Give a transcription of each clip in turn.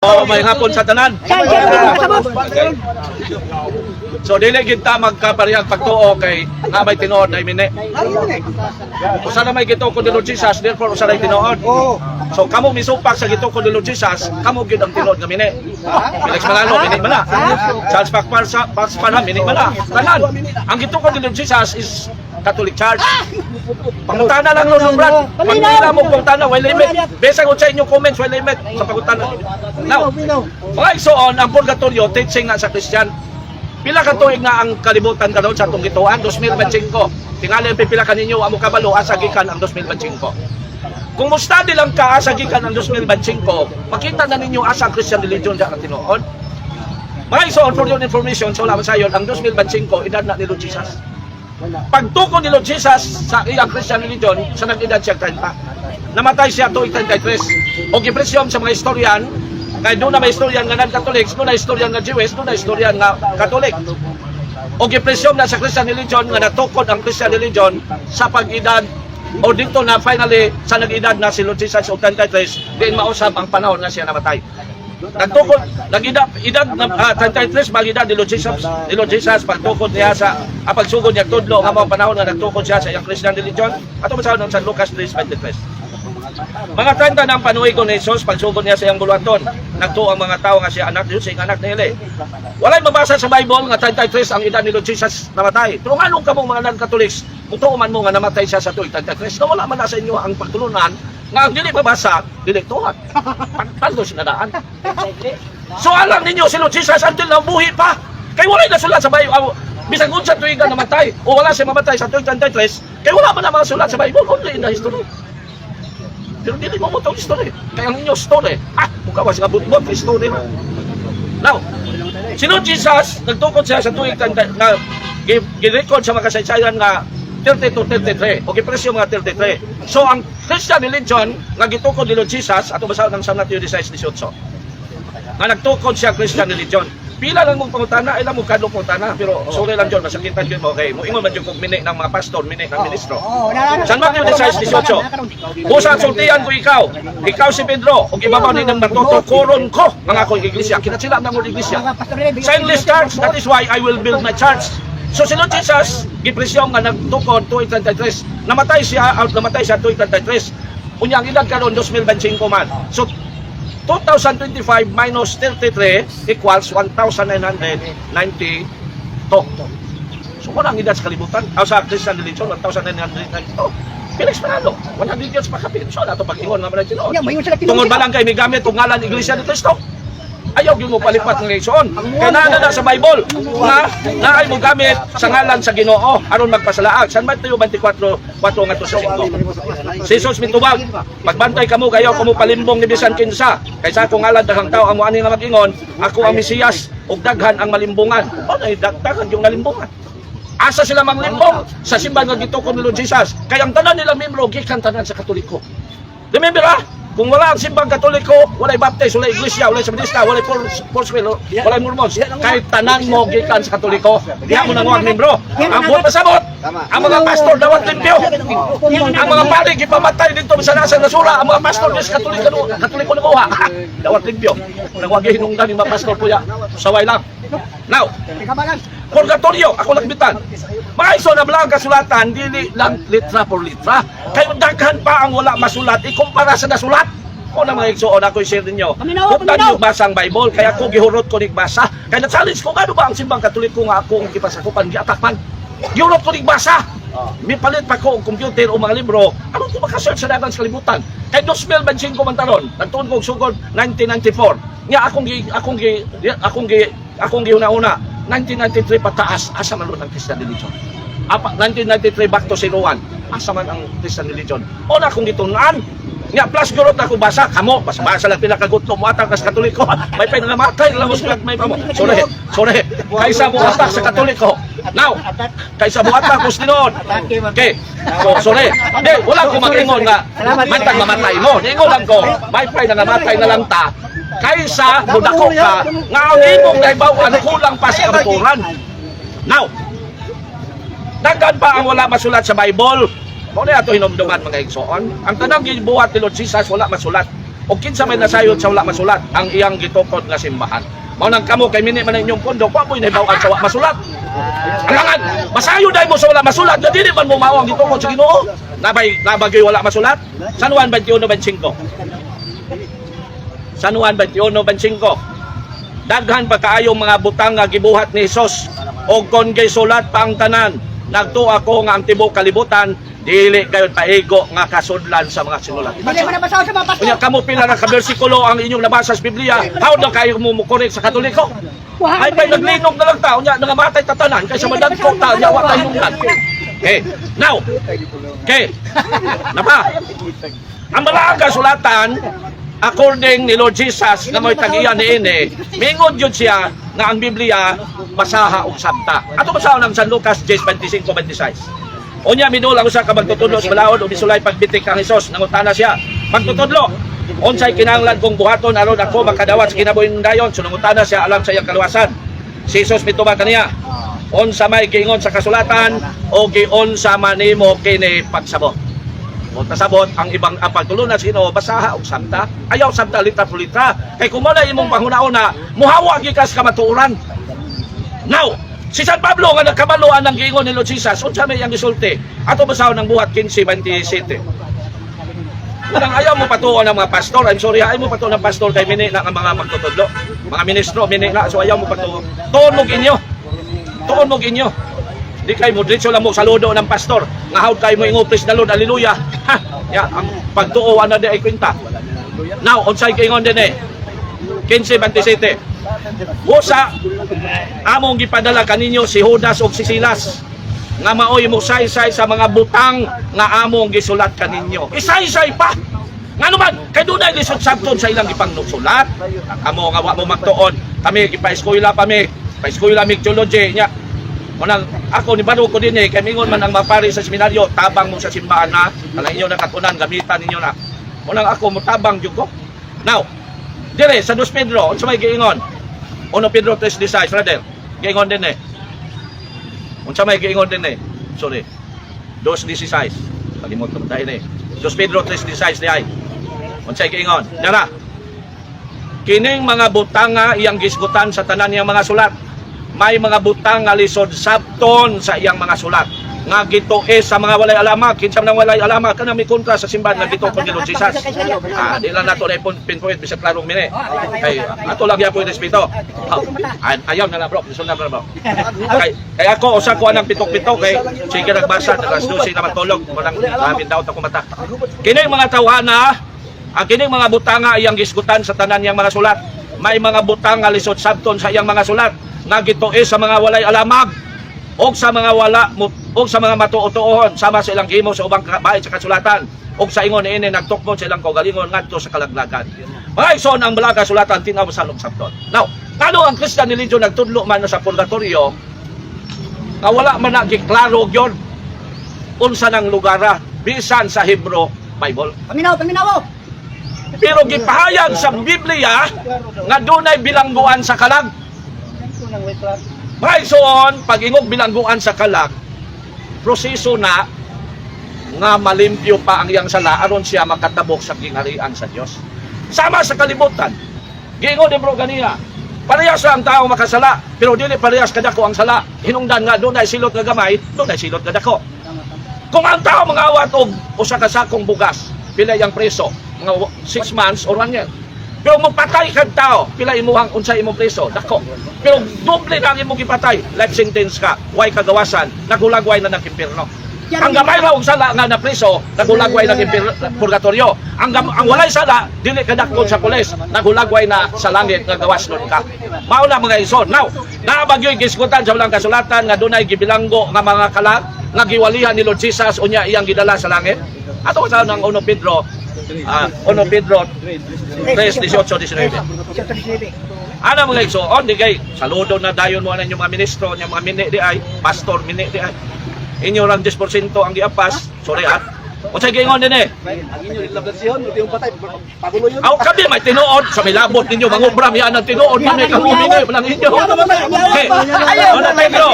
Oh, may hapon sa tanan. Saan siya hindi kasabot? Okay. So dili gid ta magkaparehang pagtuo kay nga may tinuod na mini. Usa na may gituokod ni Lord Jesus, therefore usa na tinuod. So kamo misupak sa gituokod ni Lord Jesus, kamo gyud ang tinuod nga mini. Felix Manalo, mini man na. Charles Pacpar sa Pacpan, mini man na. Tanan. Ang gituokod ni Lord Jesus is Catholic Church. Pangutana lang, Lord Brad. Pagpila mo pangutana, way limit. Bisag unsa inyong comments, way limit sa pangutana. Now, mga igsoon, ang purgatorio teaching nga sa Christian. Pila ka tuig nga ang kalibutan karon sa atong gituan? 2025. Tingali ang pipila kaninyo amo kabalo asa gikan ang 2025. Kung mo study lang ka asa gikan ang 2025, makita na ninyo asa ang Christian religion sa tinuod. Mga igsoon, for your information, so wala man sayon, ang 2025 edad na ni Lord Jesus. Pagtukod ni Lord Jesus sa iyang Christian religion, sa nag-edad siya 30. Namatay siya tuig 33. O gipresyom sa mga historian, kay doon na may historian nga non-Catholics, doon na historian nga Jewish, doon na historian nga Catholic. O gipresyom na sa Christian religion nga natukod ang Christian religion sa pag-edad o dito na finally sa nag-edad na si Lord Jesus og 33, diin mausab ang panahon nga siya namatay. Nagtukod, nag-edad edad na 33 mag-edad ni Lord Jesus pagtukod niya sa pagsugod niya tudlo nga mao panahon nga nagtukod siya sa iyang Christian religion. Ato man sa Lucas 3:23. Mga 30 na ang panuigon ni Jesus pagsugod niya sa iyang buluhaton. Nagtuo ang mga tao nga siya anak ni Jose, anak ni Eli. Walay mabasa sa Bible nga 33 ang edad ni Lord Jesus namatay. Pero nganong kamong mga non-Catholics, mutuo man mo nga namatay siya sa tuig 33? No, wala man na sa inyo ang pagtulunan nga ang dili mabasa, dili tuhat. Pagtalo sinadaan. So alam ninyo si Lord Jesus until now buhi pa. Kay walay nasulat sa Bible. Bisag unsa tuig nga namatay o wala siya mamatay sa tuig 33, kay wala man ang mga sulat sa Bible, only in the history. Pero dili mo mo history. Kaya ang inyo story, mukha nga butbot history na. Now, si Lord Jesus, nagtukod siya sa tuig 30 na gi-record sa mga kasaysayan nga 30 to 33 o gipresyo mga 33. So ang Christian religion nga gitukod ni Lord Jesus, ato basahon ang San Mateo 16:18. Nga nagtukod siya Christian religion. Pila lang mong pangutana, ilang mong kadlok pangutana, pero sorry lang John, masakitan yun mo. Okay, mo ingon man jud kog mini ng mga pastor, mini ng ministro. San Mateo 16:18. Busa sultian ko ikaw, ikaw si Pedro, ug ibabaw ni ng matutukuron ko ang akong iglesia. Kinasila ang iglesia. Sa English church, that is why I will build my church. So si Lord Jesus, gipresyong nga nagtukod 2:33. Namatay siya, out namatay siya 2:33. Unya ang edad karon 2025 man. So 2025 minus 33 equals 1,992. So wala ang edad sa kalibutan. Sa Christian religion, 1,992. Felix Manalo, 100 years pa kapin. So nato pag-ingon nga man tinuod. Tungod ba lang kay migamit og ngalan Iglesia ni Cristo? Ayaw gyud mo palipat ng igsoon. Kay naa na sa Bible nga naay mo gamit sa ngalan sa Ginoo aron magpasalaag. San Mateo 24:4 ngadto sa 5. Si Jesus mitubag, "Magbantay kamo, kayo kamo palimbong ni bisan kinsa. Kay sa akong ngalan daghang tao ang moani nga mag-ingon, 'Ako ang Mesiyas,' ug daghan ang malimbungan." O nay daghan yung nalimbungan. Asa sila manglimbong? Sa simbahan nga gitukod ni Lord Jesus. Kay ang tanan nilang membro gikan tanan sa Katoliko. Remember ah, kung wala ang simbang Katoliko, walay Baptist, walay Iglesia, walay Sabadista, walay Foursquare, walay Mormons. Kahit tanan mo gikan sa Katoliko, diha mo nanguha ang membro. Ang buot pasabot, ang mga pastor dawat limpyo. Ang mga pari gipamatay dito sa nasa nasura, ang mga pastor des Katoliko, Katoliko nanguha. Dawat limpyo. Nangwagi hinungdan yung mga pastor kuya. Saway lang. Now, purgatorio, ako nagbitan. Mga iso na ang kasulatan, dili lang litra por litra. Kayo daghan pa ang wala masulat, ikumpara sa nasulat. Ko na mga igsoon, ako i-share ninyo. Paminaw, Huptan paminaw. yung basa ang Bible, kaya ko gihurot ko basa. Kaya na-challenge ko, ano ba ang simbang Katoliko nga ako ang gipasakupan, giatakman. Gihurot ko basa. Mipalit pa ko og computer o mga libro, aron ko makasearch sa dagan sa kalibutan. Kay 2025 man taron, nagtuon ko og sugod 1994. Nga akong gihuna-una 1993 pataas asa man ang Christian religion. Apa 1993 back to 01. Asa man ang Christian religion? O na akong gitun-an. Nga plus gurot ako basa kamo, basa-basa lang pila kagutlo mo atak sa Katoliko. May pa namatay lang mo sa may pa mo. Sorry, sorry. Kaysa mo atak sa Katoliko. Now, kaysa mo atak kus tinuod. Okay. So, sorry. Di, wala ko mag-ingon nga mantang mamatay mo. Niingon lang ko, may pay na namatay na lang ta kaysa mudako ka nga ang imong nahibaw-an kulang pa sa kamatuoran. Now, daghan pa ang wala masulat sa Bible. Mao na ato hinumduman, mga igsoon. Ang tanang gibuhat ni Lord Jesus wala masulat. O kinsa may nasayod sa wala masulat? Ang iyang gitukod nga simbahan. Mao nang kamo kay mini man ang inyong pondo, wa mo'y nahibaw-an sa wa masulat. Alangan, masayo dahil mo sa wala masulat, na dili man mo mao ang gitukod sa Ginoo. Nabay nabagyoy wala masulat? San Juan 21:25. San Juan 21:25. Daghan pa kaayong mga butang nga gibuhat ni Hesus og kon gisulat pa ang tanan, nagtuo ako nga ang tibuok kalibutan dili kayo paigo nga kasudlan sa mga sinulat. Dili man nabasa sa mga pastor. Unya kamo pila na ka bersikulo ang inyong nabasa sa Biblia, how na kayo mo mo-correct sa Katoliko? Ay pa'y naglinog na lang ta, unya nangamatay ta tanan kaysa madagko ta, unya wa tayo nungdan. Okay, now, okay, napa, ang balaang kasulatan, according ni Lord Jesus nga mo'y tag-iya niini, mingon yun siya nga ang Biblia basaha og sabta. Ato basahon ang San Lucas 10:25-26. Unya midul ang usa ka magtutudlo sa balaod ug misulay pagbitik kang Hesus, nangutana siya, "Magtutudlo, unsay kinahanglan kong buhaton aron ako makadawat sa kinabuhing dayon?" So nangutana siya alang sa iyang kaluwasan. Si Jesus mitubag kaniya, "Unsa may giingon sa kasulatan o giunsa man nimo kini pagsabot?" Kung tasabot, ang ibang ang pagtulunan sa Ginoo, basaha og samta. Ayaw samta litra por litra. Kay kung mo na imong panghuna-una, muhawa gyud ka sa kamatuoran. Now, si San Pablo nga nagkabaluan ng giingon ni Lord Jesus, unsa may iyang gisulti? Ato basahon ang Buhat 15:27. Unang ayaw mo patuon ng mga pastor. I'm sorry, ayaw mo patuon ng pastor kay mini na ang mga magtutudlo. Mga ministro, mini na. So ayaw mo patuon. Tuon mo inyo. Tuon mo inyo. Di kay mo diretso lang mo saludo ng pastor. Nga hawd kay mo ingo, "Praise the Lord, hallelujah." Ha, ya, ang pagtuo ana di ay kwenta. Now, unsay giingon din eh? 15:27. Busa among gipadala kaninyo si Judas ug si Silas nga maoy mo saysay sa mga butang nga among gisulat kaninyo. Isaysay pa. Ngano man, kay dunay lisod sabton sa ilang gipangsulat. Amo nga wa mo magtuon. Kami gipa-eskwela pa mi. Pa-eskwela mig theology nya. Unang ako ni baro ko din eh, kay mingon man ang mga pari sa seminaryo, tabang mo sa simbahan na, kanang inyo nakatunan, gamitan ninyo na. Unang ako mo tabang jud ko. Now, dire sa Dos Pedro, unsa may giingon? 1 Pedro 3:16, brother. Giingon din eh. Unsa may giingon din eh? Sorry. 2:16. Kalimot ko tayo eh. 2 Pedro 3:16 di ay. Unsay giingon? Dara. Kining mga butanga iyang gisgutan sa tanan niyang mga sulat. May mga butang nga lisod sabton sa iyang mga sulat nga gituis sa mga walay alama. Kinsa man ang walay alama? Kana may kontra sa simbahan nga gitukod ni Lord Jesus. Ah, di lang nato na pinpoint bisag klarong mini kay ato lang gyapon respeto. Ah, ayaw na lang, bro, gusto na, bro. Kay ako usa ko anang pitok-pitok kay sige nagbasa alas 12 na matulog, walang labin daw ako mata. Kini mga tawhana, ang kining mga butanga iyang gisgutan sa tanan niyang mga sulat. May mga butang nga lisod sabton sa iyang mga sulat nga gituis sa mga walay alamag og sa mga wala mo og sa mga matuo-tuohon sama sa ilang gihimo sa ubang bahin sa kasulatan og sa ingon niini nagtukmod sa ilang kaugalingon ngadto sa kalaglagan. Mga igsoon, ang balaang kasulatan tin-aw sa sabton. Now, ngano ang Christian religion nagtudlo man na sa purgatorio nga wala man na giklaro gyud unsa nang lugara bisan sa Hebrew Bible? Paminaw, paminaw. Pero gipahayag sa Biblia nga dunay bilangguan sa kalag. Mga igsoon, pag ingog bilangguan sa kalag, proseso na nga malimpyo pa ang iyang sala aron siya makatabok sa gingharian sa Dios. Sama sa kalibutan. Giingon ni bro ganiya, parehas ra ang tao makasala, pero dili parehas kadako ang sala. Hinungdan nga dunay silot nga gamay, dunay silot nga dako. Kung ang tao mangawat og usa ka sakong bugas, pila yang preso? Mga 6 months or 1 year. Pero mopatay kag tao, pila imuhang unsa imong preso? Dako. Pero doble na ang imong gipatay, life sentence ka, way kagawasan, nagulagway na ng impierno. Ang gamay ra og sala nga na preso, nagulagway ng purgatorio. Ang walay sala, dili ka dakpon sa pulis, nagulagway na sa langit nga gawas nun ka. Mao na, mga igsoon. Now, naa ba gyoy gisgutan sa walang kasulatan nga dunay gibilanggo nga mga kalag nga giwalihan ni Lord Jesus unya iyang gidala sa langit? Ato sa ng 1 Pedro, 1 Pedro 3:18 19. Ana, mga igsoon, di kay saludo na dayon mo ana inyong mga ministro, inyong mga mini di ay, pastor mini di ay. Inyo lang 10% ang giapas. Sorry ah. Unsay giingon din eh? Ang inyo nilablasyon, hindi yung patay, pagulo yun. Aw kami may tinuod sa milabot ninyo mangubra mi anang tinuod man may kamumini lang inyo. Okay. Ono Pedro.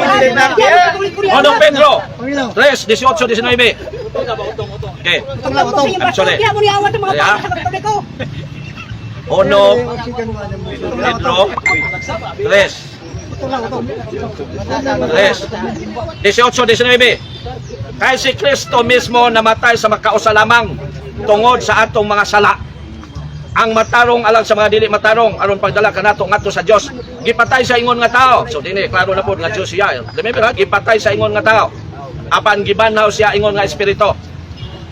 Ono Pedro. 3 18 19. Okay. I'm sorry. Kaya mo niawat ang mga Kaya? bata sa Katoliko. Uno, Pedro, tres. Tres. 18, 19. Kay si Kristo mismo namatay sa makausa lamang tungod sa atong mga sala. Ang matarong alang sa mga dili matarong aron pagdala kanato ngadto sa Dios. Gipatay sa ingon nga tao. So dinhi klaro na pod nga Dios siya. Remember ha, gipatay sa ingon nga tao. Apan gibanhaw siya ingon nga espiritu.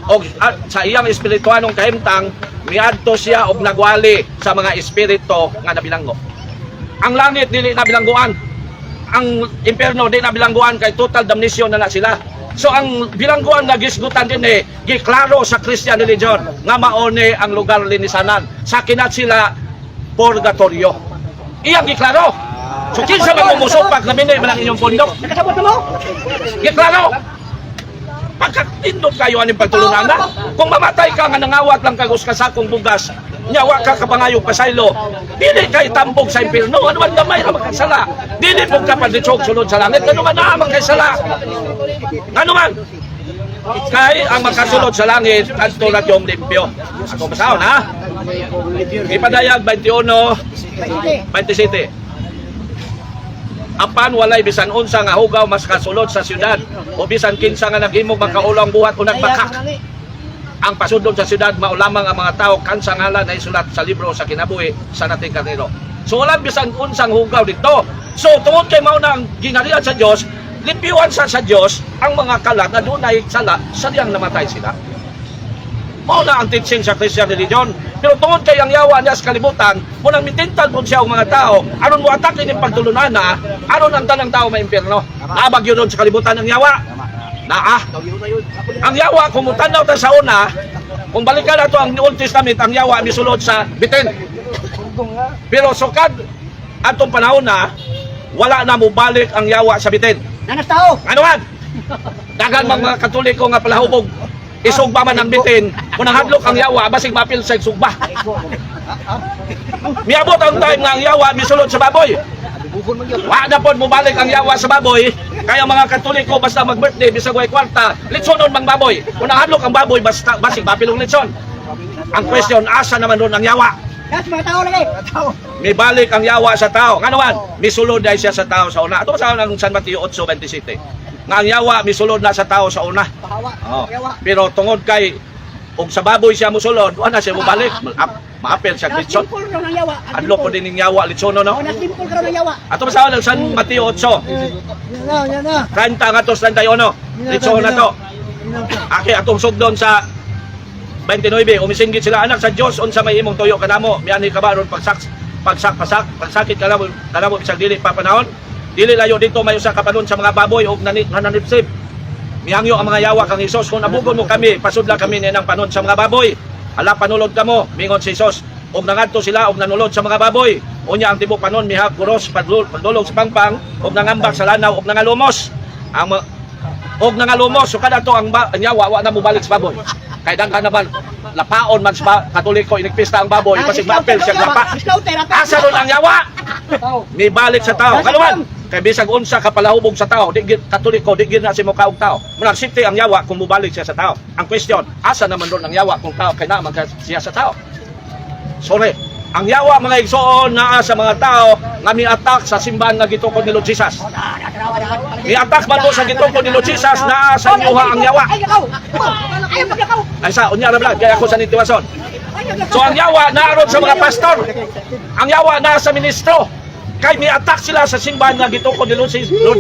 Og at sa iyang espirituanong kahimtang miadto siya og nagwali sa mga espiritu nga nabilanggo. Ang langit dili na bilangguan. Ang impierno di na bilangguan kay total damnation na na sila. So ang bilangguan nga gisgutan din eh, giklaro sa Christian religion nga maone ang lugar linisanan. Sa kinat sila purgatorio. Iyang giklaro. So kinsa man mo musupak na mini man ang inyong bundok. Nakasabot na mo? Giklaro. Pagkatindot kayo aning pagtulunan na. Kung mamatay ka nga nangawat lang kag usa ka sakong bugas, nyawa ka kabangayog pasaylo, dili kay tambog sa impierno, ano man gamay ra makasala. Dili pud ka paditsog sulod sa langit, ano man naa man kay sala. Ano man? Kay ang makasulod sa langit adto ra yung limpyo. Ako basahon ha. Ipadayag 21 27. Apan walay bisan unsa nga hugaw mas kasulod sa syudad o bisan kinsa nga naghimog makaulong buhat o nagbakak. Ang pasudlon sa syudad mao lamang ang mga tao kansa ngalan ay sulat sa libro sa kinabuhi sa nating karnero. So wala bisan unsang hugaw dito. So tungod kay mao na ang gingharian sa Dios, limpyuhan sa Dios ang mga kalat na dunay sala sa diyang namatay sila. Mao na ang teaching sa Christian religion. Pero tungod kay ang yawa niya sa kalibutan, munang mitintal po siya ang mga tao, aron mo atake ning pagtulunana, aron ang tanang tao maimpierno. Naabag yun sa kalibutan ang yawa. Naa. Ang yawa, kung mutanaw ta sa una, kung balikan nato ang Old Testament, ang yawa misulod sa bitin. Pero sukad atong panahon na, wala na mubalik ang yawa sa bitin. Nanas tao. Ano man? Daghan mang mga Katoliko nga palahubog. Isugba man ang bitin. Kung nahadlok ang yawa, basig mapil sa sugba. Miabot ang time nga ang yawa misulod sa baboy. Wa na pod mobalik ang yawa sa baboy. Kaya mga Katoliko basta mag-birthday bisag way kwarta, litsonon mang baboy. Kung nahadlok ang baboy basta basig mapil og litson. Ang question, asa naman ron ang yawa? Nas mga tao lagi. Mibalik ang yawa sa tao. Nga naman, misulod dahil siya sa tao sa una. Ito ba sa ng San Mateo 8:27? Nga ang yawa misulod na sa tao sa una. Pahawa. Oo. Yawa. Pero tungod kay og sa baboy siya musulod, wala siya mubalik. Maapel siya Nas litson. dimple raw ng yawa. Ang Adlo ko dimple. din ning yawa litsono no. Oh, nas dimple raw ng yawa. Ato ba sa ng San Mateo 8? Yan na, yan na. 30 ngadto sa 31. Litson na to. Aki atong sugdon sa 29, umisinggit sila, "Anak sa Dios, unsa may imong tuyo kanamo? Mianhi ka ba aron pagsak pagsak pasak pagsakit kanamo kanamo bisag dili pa panahon?" Dili layo dito may usa ka panon sa mga baboy og nani nga nanipsip. Mihangyo ang mga yawa kang Hesus, "Kung abugon mo kami, pasudla kami ninang panon sa mga baboy." "Ala, panulod kamo," mingon si Hesus. Og nangadto sila og nanulod sa mga baboy. Unya ang tibok panon mihak kuros padulog sa pangpang og nangambak sa lanaw og nangalumos. Ang og nangalumos. So kada to ang, ang yawa wa na mobalik sa baboy. Kay daghan naman lapaon man sa Katoliko inigpista ang baboy, Nas basig maapil siya yawa. lapa. Slaughter, apel. Asa ron ang yawa? Mibalik sa tao. Kanuman, kay bisag unsa ka palahubog sa tao, di gid Katoliko, di gid na si mokaog tao. Munang safety ang yawa kung mubalik siya sa tao. Ang question, asa naman ron ang yawa kung tao kay naman siya sa tao? Sorry. Ang yawa, mga igsoon, naa sa mga tao nga mi-attack sa simbahan nga gitukod ni Lord Jesus. Mi-attack man to sa gitukod ni Lord Jesus, naa sa inyoha ang yawa. Ay, lakaw. Ay, maglakaw. Ay sa unya ra blag kay ako sa nitiwason. Ay, maglakaw. So ang yawa naaron sa mga pastor. Ang yawa naa sa ministro. Kay mi-attack sila sa simbahan nga gitukod ni Lord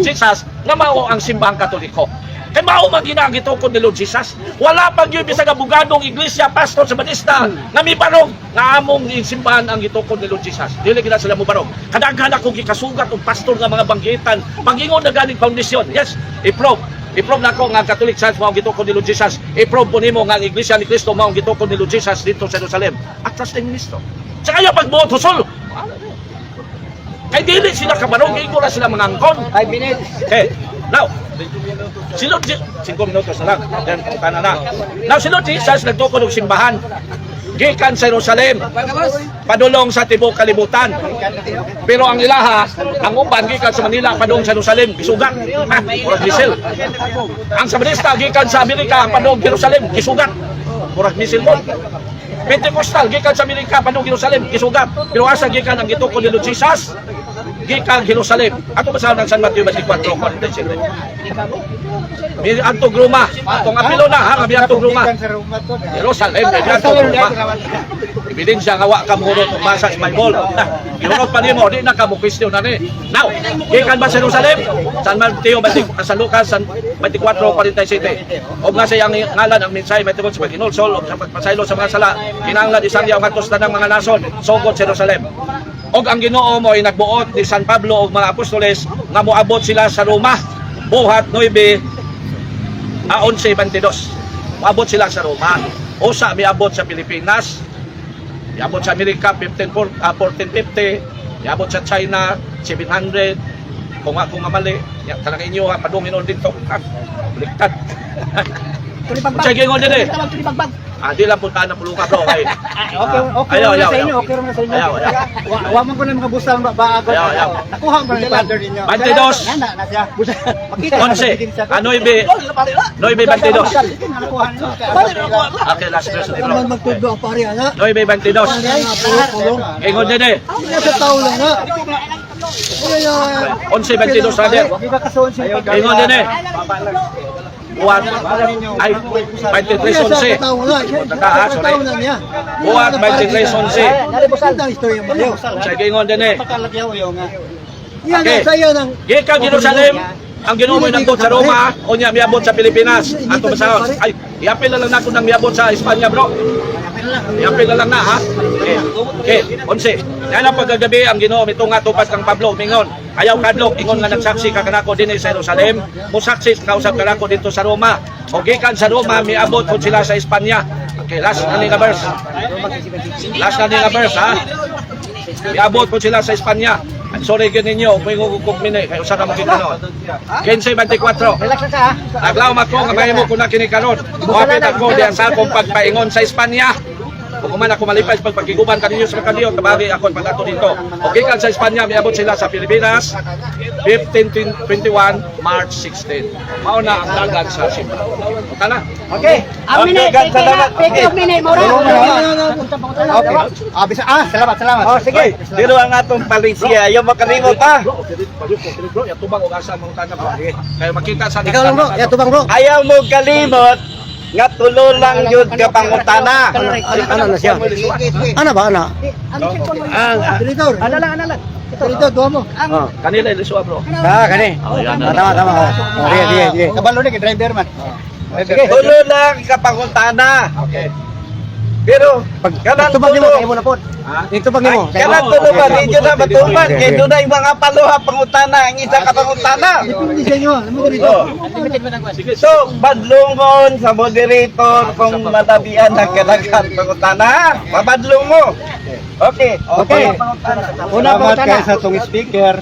Jesus nga mao ang simbahang Katoliko. Kay mao man gina ang gitukod ni Lord Jesus. Wala pa gyud bisag abogadong iglesia, pastor sa Batista nga mibarog nga among simbahan ang gitukod ni Lord Jesus. Dili gina sila mobarog. Kadaghan ako gikasugat og pastor nga mga banggitan. Pangingon na ganing foundation. Yes, i-prove. I-prove na ako nga ang Catholic Church mao ang gitukod ni Lord Jesus. I-prove po nimo nga ang Iglesia ni Cristo mao ang gitukod ni Lord Jesus dito sa Jerusalem. Atras ni ministro. Sa kayo pagbuot husol. Kay dili sila kabarog, ingo ra sila mga angkon. 5 minutes. Okay. Now, si Lord 5 minutos na lang. Then, tana na. Now, si Lord Jesus nagtukod og simbahan. Gikan sa Jerusalem, padulong sa tibok kalibutan. Pero ang ilaha, ang uban gikan sa Manila padulong sa Jerusalem, gisugat. Ha, murag misil. Ang Sabanista gikan sa Amerika padulong Jerusalem, gisugat. Murag misil mo. Pentecostal gikan sa Amerika padung Jerusalem gisugat. Pero asa gikan ang gitukod ni Lord Jesus? Gikan Jerusalem. Ato basahon ang San Mateo 24:47. Mi adtog Roma. Atong apilo na ha, mi adtog Roma. Jerusalem, mi adtog Roma. Ebidensya nga wa ka mohurot og basa sa Bible. Gihurot pa nimo, di na ka mo question na ni. Now, gikan ba sa Jerusalem? San Mateo 20, San Lucas San 24:47. Og nga sa iyang ngalan ang mensahe mahitungod sa paghinulsol ug sa pagpasaylo sa mga sala, kinahanglan isangyaw ngadto sa tanang mga nason sugod sa Jerusalem. Og ang Ginoo mo ay nagbuot ni San Pablo ug mga apostoles nga moabot sila sa Roma buhat 9 a 11:22. Moabot sila sa Roma. Usa miabot sa Pilipinas, miabot sa Amerika 15, 1450, miabot sa China 700. Kung ako nga mali, ya, kanang inyo ha, padung hinuon dito. Ah, baliktad. Unsay gingon dinhi? Tawag bagbag. Ah, di lang punta na pulunga, bro. Okay. Okay, okay Ayaw, raman ayaw, sa inyo, ayaw. okay raman sa inyo. Ayaw, ayaw. Wa man ko na mga busang ba ako. Ayaw, ayaw. Nakuha man ni father ninyo. 22. Nana na siya. Makita na 11. sa ebidensya. Ah, 9. 9:22. Nakuha ninyo. Okay, last verse ni bro. Naman magtudlo ang pare ana. 9:22. Ingon din eh. Hindi sa tao lang na. 11:22 rather. Di ba kasuon siya? Ingon din eh. Buhat ay 23:11. Tao na. Taka, ha, sorry. Tao na niya. Buhat 23:11. Ang istorya mo. Sa gingon din eh. Pakalagyaw yung nga. Yan Okay. ang saya ng Gikan Jerusalem, ang Ginoo mo'y nagbuot sa Roma, unya miabot sa Pilipinas. Ato basahon. Ay, iapil na lang nako nang miabot sa Espanya, bro. Iapil na lang na, ha? Okay. Okay, 11. Yan ang pagkagabi, ang Ginoo mitunga tupas kang Pablo, mingon. Ayaw kadlok, ingon nga nagsaksi ka kanako dinhi sa Jerusalem, musaksi kausap kanako dito sa Roma. O gikan sa Roma, miabot pud sila sa Espanya. Okay, last na ni nga verse. Last na ni nga verse, ha? Miabot po sila sa Espanya. I'm sorry gyud ninyo, kung ingon kog mini kay usa ka mo ginoon. 15:24. Relax lang ka ha. Aglaw ako nga mahimo ko na kini karon. Moapit ako diyan sa akong pagpaingon sa Espanya. Kung man ako malipay sa pagpagkiguban kaninyo sa makadiyo, tabagi ako pag-ato dito. O gikan sa Espanya, miabot sila sa Pilipinas 1521 March 16. Mao na ang dagan sa simba. Tana. Okay. Ang mini, Okay, peke na, salamat. peke og mini, maura. Okay. Ah, bisa ah, salamat, salamat. Oh, sige. Dilo ang atong palisiya. Ayaw makalimot ha. Bro, okay, bro, bro, yatubang og asa mga tana, bro. Kaya makita sa Ikaw lang, bro. Yatubang, bro. Ayaw mo kalimot nga tulo lang yun ka pangutana. Ano na siya? Ano ba ana? Ang cellphone mo. Director. Ana lang, ana lang. Director, duha mo. Kanila iliswa, bro. Ah, kani. Oh, yan, Ah, tama, tama. Oh, sige, sige, sige. Kabalo ni kay driver man. Sige. Tulo lang ka pangutana. Okay. Pero kanang Tubag nimo, tulo, kay mo na pod. Ha? Tubag nimo. ay, kanang tulo ba di yun na matuman kay doon ay mga paluha pangutana ang isa ka pangutana. Depende sa inyo. Alam mo dito. Oh. Sige. So, badlungon sa moderator kung matabian ang kadaghan pangutana. Mabadlong mo. Okay. Okay. Una Salamat pangutana. kay sa tong speaker.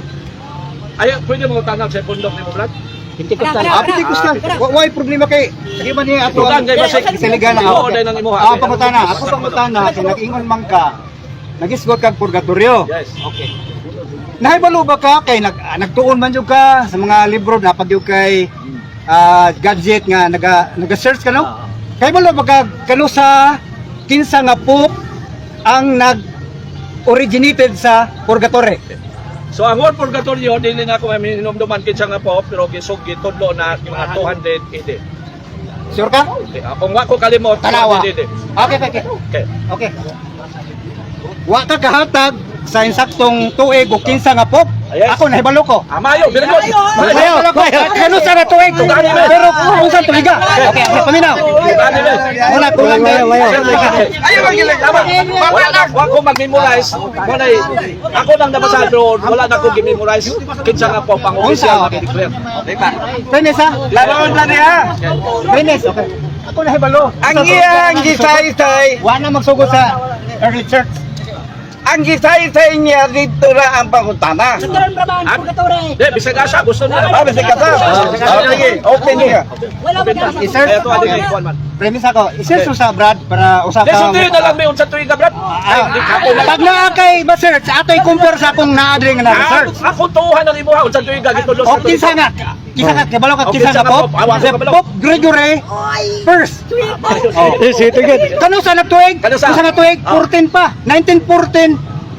Ay, pwede mo tanang sa bundok ni mo, Brad? Ah, Pentecostal. Why problema kay sige man niya ato Tugan kay basig. Siligan na Oo, dahil nang imuha. Ah, pangutana. Ako pangutana kay nag-ingon man ka. Nagisgot kag purgatorio. Yes. Okay. Nahibalo ba ka kay nagtuon man jud ka sa mga libro na pag kay gadget nga naga search ka, no? Ah. Kay balo ba ka kano sa kinsa nga pope ang nag originated sa purgatory? So ang word purgatorio dili na ako may minumduman kinsa nga po pero gisug gitudlo na mga 200 AD. Sure ka? Okay, kung wa ko kalimot, Tanawa. 200 AD. Okay. Okay. Okay. Wa ka kahatag sa insaktong tuig o kinsa nga pope. Yes. Ako nahibalo ko. Ah, mayo, very good. Mayo. Mayo, kano sa nga tuig? Pero kung saan tuiga? Okay, okay, paminaw. Wala kulang Mayo, mayo. Ayaw ang gilang. Tama. Wala na, wa ko mag-memorize. Wala ako nang nabasa pero wala na ko gi-memorize kinsa nga po pang official na declare. Di ba? Prenes ha? Laroon na niya. Prenes, okay. Ako nahibalo. Ang iyang gisaysay Wa na magsugod sa early church. Ang gisaysay niya dito ra ang pangutana. Sa karon Brahman, purgatory. Di, bisag asa gusto niya. Ah, bisag asa. Ah, sige, open niya. Wala ba niya? I-search Ito, adi kay Juan man. Premise ako. I-search mo sa Brad para usa Di, ka. sundin na lang may unsa tuig ka, Brad. Ay, di ka po. Pag naa kay ma-search, atoy compare sa akong naa diri nga na-research. Ah, ako tuuhan ang imuha unsa tuig ka gitudlo O sa kinsa nga? Kinsa nga kabalo ka O, kinsa kinsa nga nga Pop? Pop? Awa, Si kabalo. Pope Gregory first. Oh. Sige, tigit. Kano sa nagtuig? Kano sa? Kano sa nagtuig? Ah. 14 pa. 1914.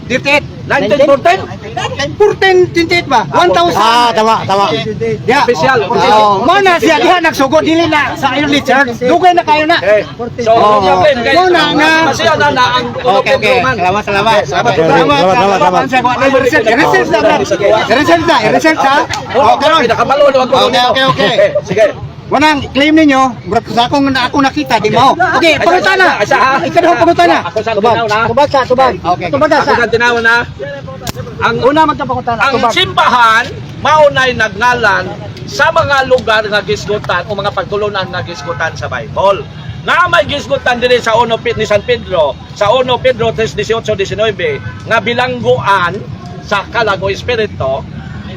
38. 1914? 1428 ba? 1,000. Ah, tama, tama. Yeah. Official. Oh, mo na siya diha nagsugod dili na sa early church. Dugay na kayo na. Okay. So, Oh. oh, claim kay Mo na nga. Masaya na na ang Okay. Salamat, salamat. Salamat. Salamat, Salamat, salamat. salamat. Research na, Brad. Research na, research ha. Oh, Oh, karon. Nakabalo na ko. Okay. Sige. Wanang claim ninyo, murag sa akong akong nakita di mao. Okay, pangutana. Ay, isa, ha? Ikaduhang pangutana. Ako sa tinaw na. Tubag sa, tubag. Okay. Tubag Ako sa. sa tinaw na. Ang Una magkapangutana, ang tubag. simbahan maunay nagngalan sa mga lugar nga gisgutan o mga pagtulunan nga gisgutan sa Bible. Na may gisgutan diri sa Uno ni San Pedro, sa 1 Pedro 3:18-19 nga bilangguan sa kalag o espiritu,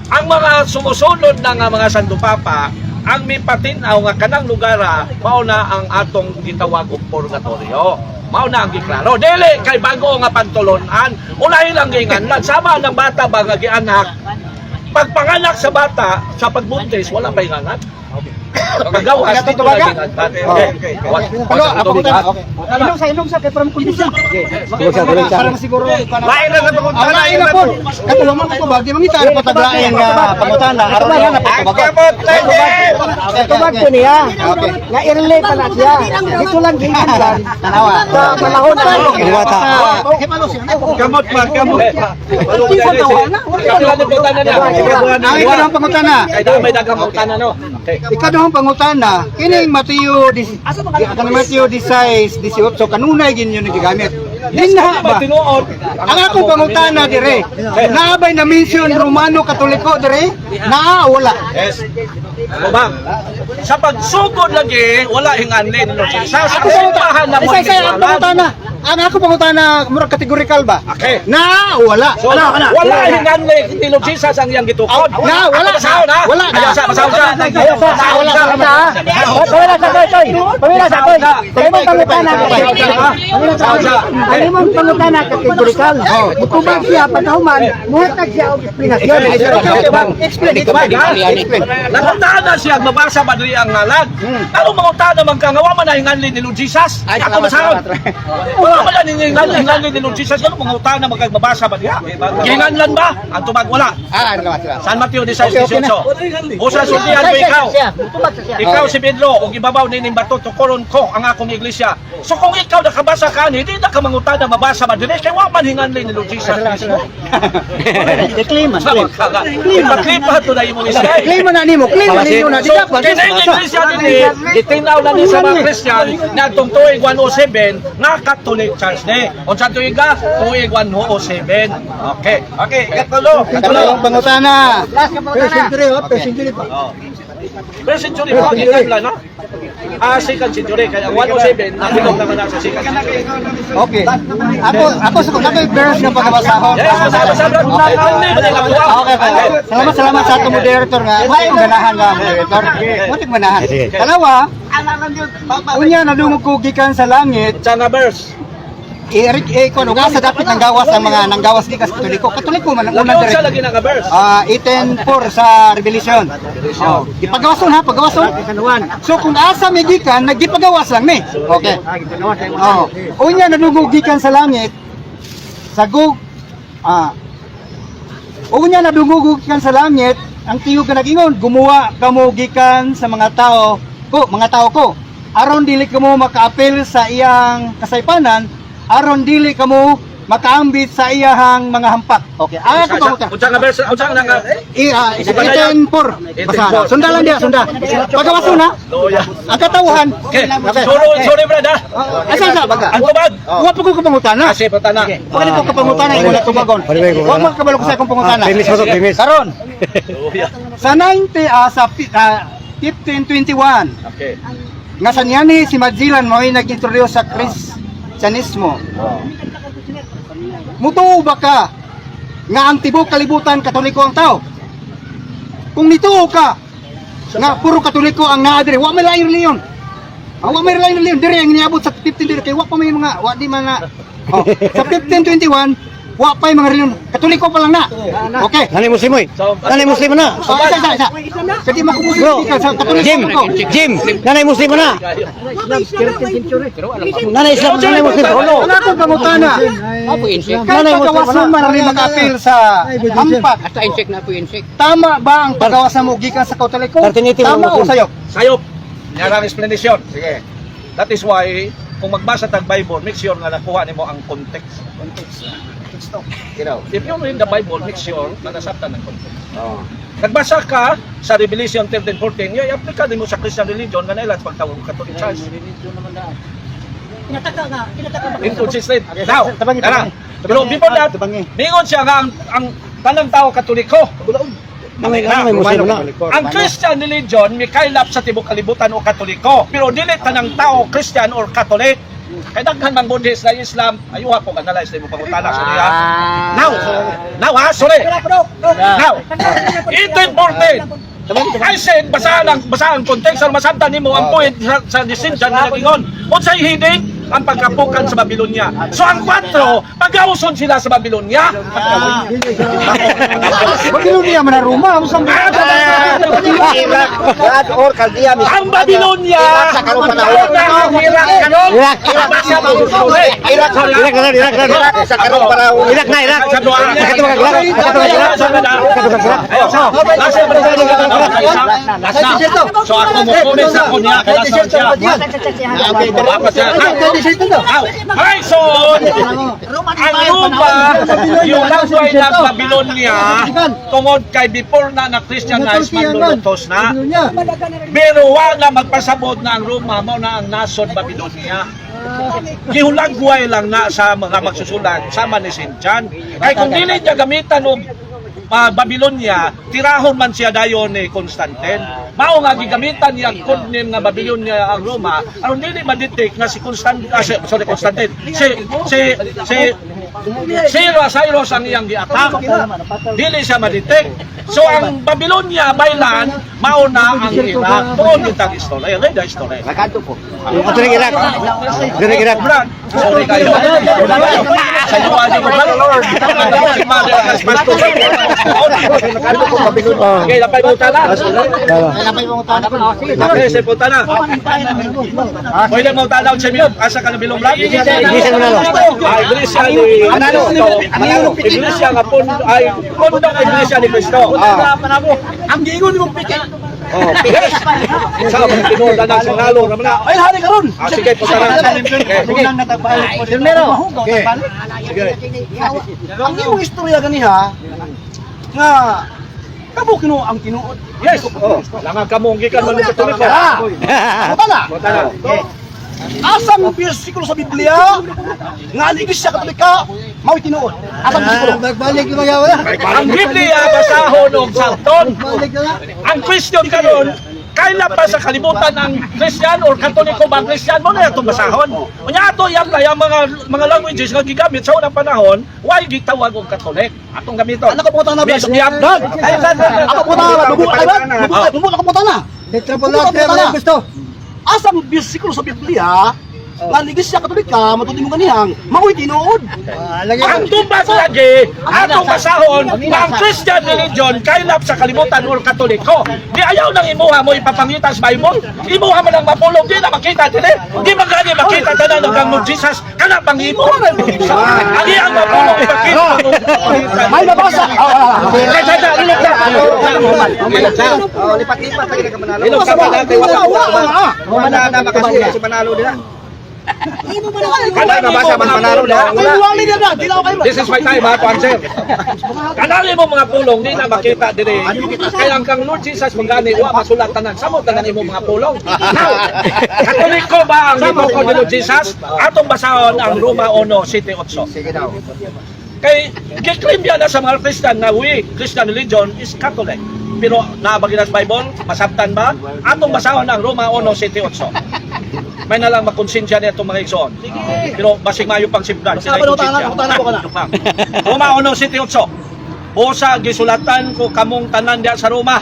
ang mga sumusunod na nga mga Santo Papa ang mipatinaw nga kanang lugara mao na ang atong gitawag og purgatorio. Mao na ang giklaro. Dili kay bago nga pagtulunan, unahin lang giinganlan sama ng bata ba nga gianak. Pagpanganak sa bata sa pagbuntis wala pa inganak. Paggawas Okay, dito tubaga? na ginganlan. Okay. Ano, ako pangutana. Okay. Inom sa inom sa kay parang kondisyon. Tubag sa, tubag sa. Para masiguro Lain na sa pangutana. Ang lain na po. Katulong mo tubag, di mangita na pataglain nga pangutana. Aron na na Ang patubagan. kamot lagi! Tubag ko niya. Okay. Nga early pa na siya. Dito lang gikan. Tanawa. Sa panahon na. Diwata. Kamot pa, kamot. Kapila ni pangutana niya. Ang ikaduhang pangutana. Kay dahil may daghang pangutana no. Okay. Ikaduhang pangutana, kining Mateo dis kanang Mateo 16, 18 kanunay ginyo ni gigamit. Dinha ba? May tinuod. Ang akong pangutana dire, naa ba'y na-mention Romano Katoliko dire? Naa o wala? Yes. Ano? Sa pagsugod lagi, wala hinganlin no. Sa Ako simbahan na Isa isa ang pangutana. Ang ako pangutana murag categorical ba? Okay. Naa o wala? So, wala hinganlin ni Lord Jesus ang iyang gitukod. Na, wala. Basahon ha. Wala. Ayaw sa, basahon sa. Ayaw sa, wala. Basahon sa. Pamila sa koy, koy. Pamila sa koy. Ang imong pangutana. Pamila sa koy. Ang imong pangutana kategorikal. Mutubag siya pagkahuman, muhatag siya og eksplanasyon. Okay, bang? Explain ito ba? Explain. Naguntaan na siya, mabasa ba diri ang ngalan? Pero manguntaan naman ka nga, wa man na hinganlin ni Lord Jesus. Ay, Ako salamat, basahon. salamat. Wala man na hinganlin ni Lord Jesus. Ano manguntaan naman kag mabasa ba diha? Gihinganlan ba? Ang tubag wala. Ah, salamat, salamat. San Mateo 16, Okay, okay na. 18. Usa sultihan ko ikaw. Mutubag sa siya. Ikaw si Pedro, ug ibabaw nining bato tukoron ko ang akong iglesia. So kung ikaw nakabasa ka ni, di na ka mangutana mabasa ba dire kay wa man hinganli ni Lord Jesus mismo. I-claim man. Sa ka. Ipaklipa to na imong isay. Claim man na nimo, claim man ninyo na So, di dapat. kining iglesia dinhi, gitinaw na ni sa mga Christian na atong tuig 107 nga Catholic Church ni. Unsa tuig ka? Tuig 107. Okay. Okay, katulo. Katulong pangutana. Last ka pangutana. First century pa. First century pa gikan no? Ah, second century kaya 107 nabilog naman na sa second century. Okay. Ako sa ako'y verse nga pagkabasahon. Yes, basa basa bro. Okay. Hindi ba nila kuha? Okay. Salamat, salamat sa atong moderator nga. Wala yung ganahan nga moderator. Wala yung ganahan. Kalawa, unya nadungog ko gikan sa langit. Unsa nga verse? Eric eh kono nga sa dapat nang gawas ang mga nanggawas gikas Katoliko. Katoliko man ang Lagi unang unsa direct. lagi na nga verse? Ah, 18:4 sa Revelation. Oh, gipagawason ha, pagawason. So kung asa may gikan, nagipagawas lang ni. Okay. Oh, unya nadungog gikan sa langit sagog ah unya nadungog gikan sa langit ang tiyog ka nagingon gumawa kamo gikan sa mga tao ko, mga tao ko, aron dili kamo makaapil sa iyang kasaypanan, aron dili kamo makaambit sa iyahang mga hampak. Okay, ah, ako pa Unsa nga verse? Unsa nga nga? 18:4. Basa. Sunda lang diya, sunda. Pagawason ha. Loya. Ang katawhan. Okay. Okay. Sorry, sorry brad ha. Asa sa baga? Ang tubag. Wa pa ko kapangutana. Kasi patana. Wa ko kapangutana ingon na tubagon. Wa man kabalo ko sa akong pangutana. Premise mo to, premise. Karon. Sa 90 sa 1521 Okay. nga sa niyani si Magellan mao nag-introduce sa Kristyanismo. Mutuo ba ka nga ang tibok kalibutan Katoliko ang tao? Kung nituo ka nga puro Katoliko ang naa diri, wa may laing reliyon. Ang wa may laing reliyon diri ang niabot sa 15 diri kay wa pa may mga wa di mga, oh, sa 1521 wa pa yung mga reliyon. Katoliko pa lang na. Okay. Nanay Muslim oy. So, Nanay Muslim na. Oh, isa, isa, isa. Kadi makumuslim Bro, ka sa Katoliko Jim, ko. Jim, nanay Muslim na. Nanay Islam, nanay Muslim. Ang akong pangutana, kay Nanay Muslim pagawason man ang maka-appeal sa hampak. Tama ba ang pagawasan mo gikan sa Katoliko? Pertinente mo Tama o Muslim. sayop? Sayop. Nyarang explanation. Sige. That is why kung magbasa tag Bible, make sure nga nakuha nimo ang context. Context. If you read the Bible, make sure na nasabtan ang context. Nagbasa ka sa Revelation 13:14, yung i-apply mo sa Christian religion nga nailan sa pagtawag Catholic Church. Tinataka nga, tinataka ba? Inconsistent. Now, Tabangi, tara. tabangi. Pero before that, Tabangi. mingon siya nga ang tanang tao Katoliko. Nanay Muslim na. Ang Christian religion mikaylap sa tibok kalibutan o Katoliko. Pero dili tanang tao Christian or Catholic. Kay daghan mang Buddhist na Islam, ayuha ko analyze nimo pangutana sa niya. Now, now ha, sorry. Now, 1814. I said, basahan ang context, aron masabtan nimo ang point sa decision nga nagingon. Unsay heading? Ang pagkapukan sa Babylonia. So ang kwatro, pagkauson sila sa Babylonia. Babylonia man ang Roma, ang Iraq, God or Chaldea, Ang Babylonia, Sa karong panahon. Ang Iraq karon. Iraq. Iraq, Iraq na, Iraq na. Iraq sa karong panahon. Iraq na, Iraq. Sa doa. Nakatubag Iraq. Nakatubag Iraq. Nakatubag Iraq. Ayaw, sa. Last na, last na. So ako mo comment sa kunya kay last na siya. Dapat siya. Now, alright, so ang Roma, yung language ng Babylonia, tungod kay before na na Christianize, manlulutos na. Pero wa na magpasabot na ang Roma, mao na ang nasod Babylonia. Gihulagway lang na sa mga magsusulat sama ni Saint John. Kay kung dili niya gamitan og Babylonia, tirahon man siya dayon ni Constantine. Mao nga gigamitan niya ang code name nga Babylonia ang Roma, aron dili ma-detect nga si Constantine, sorry, Constantine, si si si si Cyrus ang iyang gi-attack. Dili siya ma-detect. So ang Babylonia baylan mao na ang Iraq. Tuon kitang istorya, read the story. Yung Katolik Iraq. Katolik Iraq. Brad, sorry kayo. Sa iyo aja ko, Brad. Okay, lapay mo tala. Okay, sa punta na. Pwede mo tala sa milong. Asa ka na bilong lagi? Iglesia Manalo. Ah, Iglesia ni Kristo. Iglesia nga pun ay pundo ng Iglesia ni Kristo. Ang giingon nimong piti. Oh, yes. Sa mga tinuod na sa nalo naman na. Ay hari karon. Ah, sige, punta na. Okay, sige. Okay. Ang imong istorya ganiha nga kamo kino ang tinuod. Yes. Oh, langan kamo gikan man ng Katoliko. Ah. Punta na. Punta na. Asang bersikulo sa Biblia nga ang Iglesia Katolika mao'y tinuod? Asang bersikulo? Magbalik na mga wala. Ang Biblia basahon og sabton. Balik na lang. Ang Christian karon kaila pa sa kalibutan ang Christian or Katoliko ba ang Christian mo na itong basahon. Unya ato yan lang ang mga languages nga gigamit sa unang panahon, why gitawag og Catholic? Atong gamiton. Ano ka punta na Miss Yap. Dad. Ako punta na dugo ay ba? Dugo ako punta na. Tetrapolatra gusto. Asang bersikulo sa Biblia nga ang Iglesia Katolika matuod mo ganihang mao'y tinuod? Lagi. Ang tumbas lagi, atong basahon na ang Christian religion kailap sa kalibutan or Katoliko. Di ayaw nang imuha mo ipapangita sa Bible. Imuha man ang mapulong, di na makita dili. Di man gani makita tanan ng kang Jesus kana pang imo. Ang iyang mapulong ipakita mo. May nabasa. Kay sada ilok na. Ilok na. Oh, lipat-lipat lagi na ka manalo. Ilok sa mga Wala, wala, wala. Wala na makasira si Manalo nila. Kanang imo Nabasa man mga Manalo pulong. nila. Ay, wala na na, di na ako kayo. This is my time ha, to answer. Kanang imo mga pulong di na makita dire. Kaya ang kang Lord Jesus mangani wa masulat tanan. Samo tanan imo mga pulong. Now, Katoliko ba ang gituko ni Lord Jesus? Atong basahon ang Roma 1:7-8. Sige daw. Kay giklaim yan na sa mga Christian na we, Christian religion is Catholic. Pero naabagin sa Bible, masabtan ba? Atong basahon ang Roma 1:7-8. May nalang makonsensya niya itong mga igsoon. Pero basig mayo pang simplan. Sila konsensya. Roma 1:7-8. Busa gisulatan ko kamong tanan diya sa Roma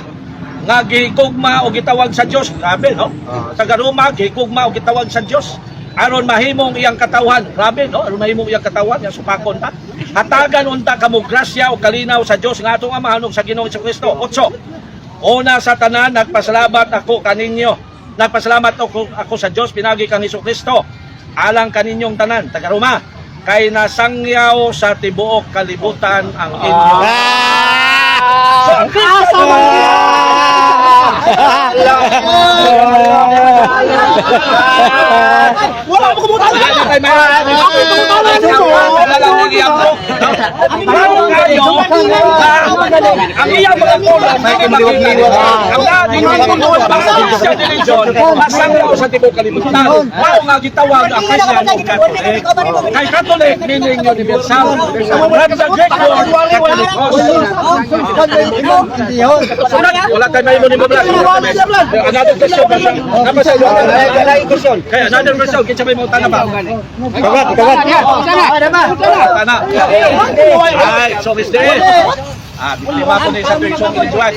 nga gihigugma o gitawag sa Dios. Grabe, no? Taga Roma, gihigugma o gitawag sa Dios aron mahimong iyang katawhan. Grabe, no? Aron mahimong iyang katawhan, yang supakon ta. Hatagan unta kamo grasya o kalinaw sa Dios nga atong Amahan ug sa Ginoong Kristo. 8. Una sa tanan, nagpasalamat ako kaninyo. Nagpasalamat ako sa Dios pinagi kang Hesus Kristo. Alang kaninyong tanan, taga Roma, kay nasangyaw sa tibuok kalibutan ang inyo. So, ang Kristo- Wala mo kumutan. Wala na kay Mayroon. Wala lang ang iyang book. Mao kayo, ang iyang mga kulang, hindi makita nila. Ang lahat, hindi makita sa religion, masanglaw sa tibuok kalibutan. Mao nga gitawag ang Christian o Catholic. Kay Catholic, meaning universal. From the Greek word, Catholicos. Wala kay Mayroon ni Mablas. Another question. Napa sa iyo? Kaya another question, kinsa may mga tanong ba? Kawat, kawat. Tana. Ay, so Mr. Ah, biktima ko ni sa tuwing so Juan.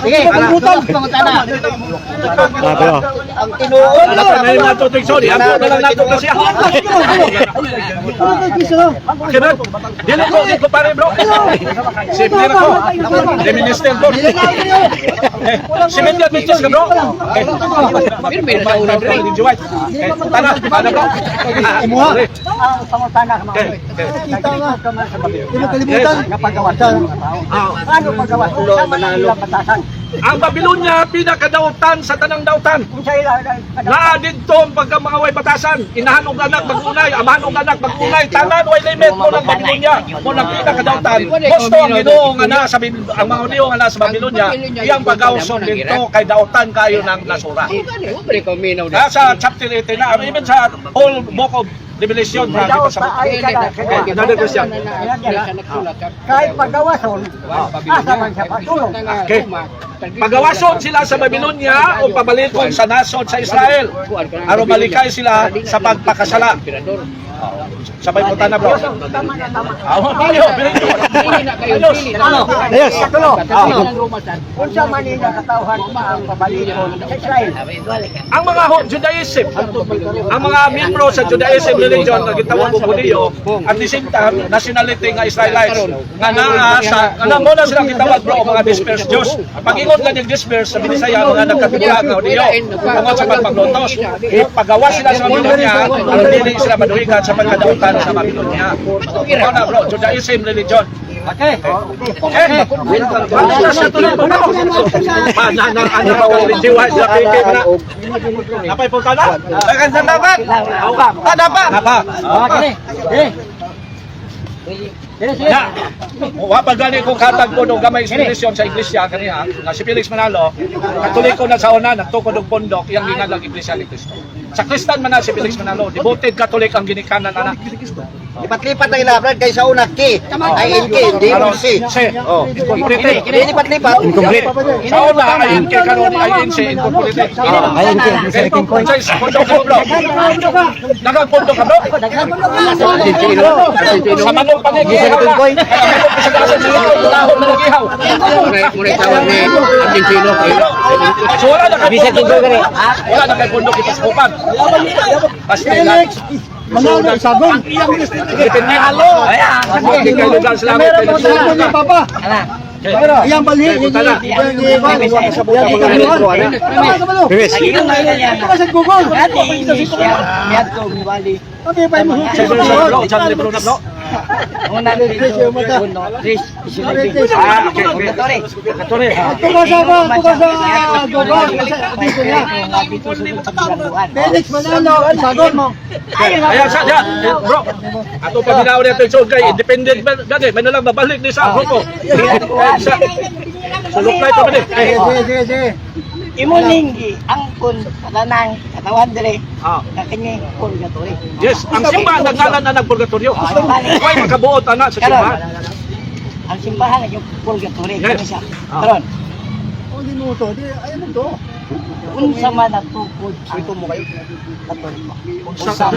Sige, pagbutan. Ah, pero. Wala pa na yung mga tuwing sorry. Ako na lang nato kasi. Okay, bro. Dili ko, di ko pare, bro. Simple na ko. The minister, bro. Eh, cement yan, bitches ka, bro. Eh, eh, tana, tana, bro. Imuha. Ang pangutana ka mga Okay, okay. Kita nga. Imo kalibutan. Napagawas ng mga tao. Ano pagawas? Unsa man ang ilang batasan? Ang Babylonia, pinakadautan sa tanang dautan. Unsa ila Naa didto ang pagka mga way batasan, inahan og anak magunay, amahan og anak magunay, tanan way limit mo ng Babylonia, mo nang pinakadautan. Gusto ang Ginoo nga naa sa ang mga Hudiyo nga naa sa Babylonia, iyang pagawson didto kay dautan kayo ng nasura. Nasa chapter 18 na, even sa whole book of Revelation, marami pa sa Ay, kada, kada. Okay, another question. Kahit pagawason, asa man siya patulong. Okay. Pagawason sila sa Babylonia o pabalikon sa nasod sa Israel. Aron malikay sila sa pagpakasala. Sabay mo na, bro. Tama na, tama. Ah, ayo, Ayos. Ano? Ayos. Katulo. Unsa man ila katawhan ang pabalikon sa Israel? Ang mga Judaism, ang mga miyembro sa Judaism religion nga gitawag og Hudiyo, at the same time nationality nga Israelites nga naa sa nga mo na silang gitawag, bro, mga dispersed Jews. Pag-ingon nga ning dispersed sa Binisaya, mga nagkatibula nga Hudiyo tungod sa pagpaglotos. Pagawa sila sa Babylonia aron dili sila maduhigan sa pagkadautan sa Babylonia. Mao na, bro, Judaism religion. Okay. Eh, ano na siya tuloy bro? Pa na na ano pa kang jiwa sila piki na. Napay punta na? Dagan sa dapat. Tanda pa. Napa. Okay. Eh. Na. Wa pa gani kung katag ko og gamay inspiration sa iglesia kaniya nga si Felix Manalo, Katoliko na sa una, nagtukod og pondok, iyang gingalang Iglesia ni Cristo. Sa Kristan man na si Felix Manalo, devoted Catholic ang ginikanan ana. Lipat-lipat na ila, Brad, kay sa una K. Ay NK, hindi mo C. C. Oh. Incorporated. Hindi lipat-lipat. Incomplete. Sa una ay NK, karon ay NC incorporated. Ay NK, Okay, kung pondok ka, bro. Daghang pondok ka, bro. Sa manok pa ni gihaw na. Kaya manok sa gasan sa likod, lahon na nagihaw. So wala na kay pondok. Wala na kay pondok ipaskupan. Basta Felix Manalo sabon. Depende. Hindi kay lugar sila. Meron mo sa ni Papa. Iyang balhi. Okay, punta na. Ito ka sa Google. Okay, pa mo. Sa bro, sa libro na, bro. Ah, okay, okay. Katore. Ito ka sa ito ka sa Google. Dito niya. Felix Manalo, sagot mo. Ayan, sa diyan. Eh, bro. Ato pa binaw niya ito kay independent man gani, may nalang mabalik ni sa grupo. Eh, sa sulok na ito man eh. Sige, sige, sige, sige. Imo ninggi angkon katanang katawan dire Ah. kini purgatory. Yes, ang simbahan nagnalan na ng purgatorio. Way makabuot ana sa simbahan. Ang simbahan yung purgatory Yes. kini siya. Ah. Karon Oh, di mo to. Di, ayaw mo to. Unsa man natukod ang Katoliko? Unsa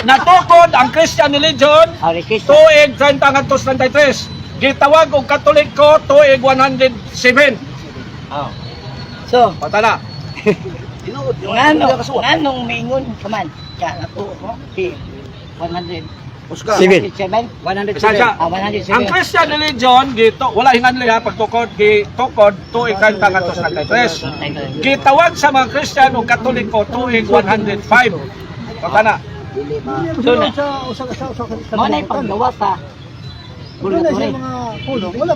Natukod ang Christian religion Hari Kristo. tuig 30 ngadto 33. Gitawag og Katoliko tuig 107. Oh. So, Patala. Nganong mingon ka man ka natuo si 100 Seven. 107. Isa siya. Ah, 107. Ang Christian religion gito wala hinganli ha pagtukod, gitukod tuig 30 ngadto 33. Gitawag sa mga Christian og Katoliko tuig 105. Patala. So, na, mo na paggawa sa purgatory.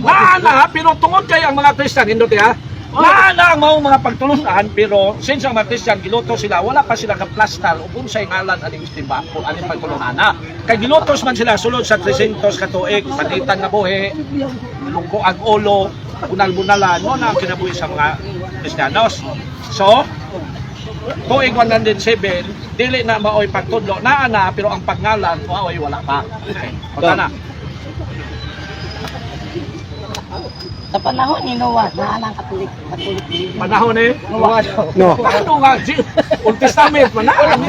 Naa na, pero tungod kay ang mga Christian hindot ha. Naa na ang maong mga pagtulunan, pero since ang mga Christian giluto sila, wala pa sila ka-plastar ug unsay ngalan aning istimba o aning pagtulunan. Kay gilutos man sila sulod sa 300 ka tuig, panitan nga buhi, lungko ang ulo, bunal-bunalan, mo na ang kinabuhi sa mga Kristiyanos. So, tuig 107, dili na maoy pagtudlo, naa na pero ang pagngalan maoy wala pa. Okay. na. Sa panahon ni Noah, naa ang Katolik, Katolik religion. Panahon eh. Noah. No. Ano nga? Old Testament man na. Ang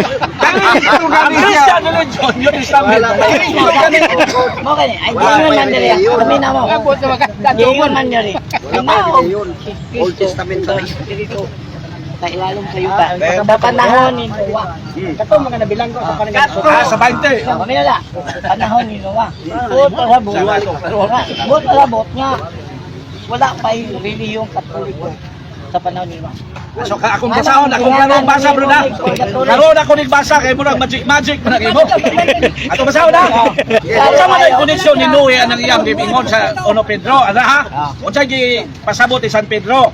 Christian religion, New Testament. Mo kani, ay giingon man diri. Kami na mo. Giingon man diri. Mao Old Testament sa espiritu sa ilalom sa yuta. Sa panahon ni Noah. Kato mga nabilanggo sa panahon. Ah, sa 20. So, kami na lang. Panahon ni Noah. Buot sa buot. Buot sa buot nga. Wala pa yung reliyong Katoliko sa panahon ni Noah. So ka akong basahon, akong karong basa bro na. Karon ako nagbasa kay murag magic magic man ang imo. Ato basahon na. Unsa man ang koneksyon ni Noe anang iyang giingon sa Ono Pedro? Ana ha? Unsa gi pasabot ni San Pedro?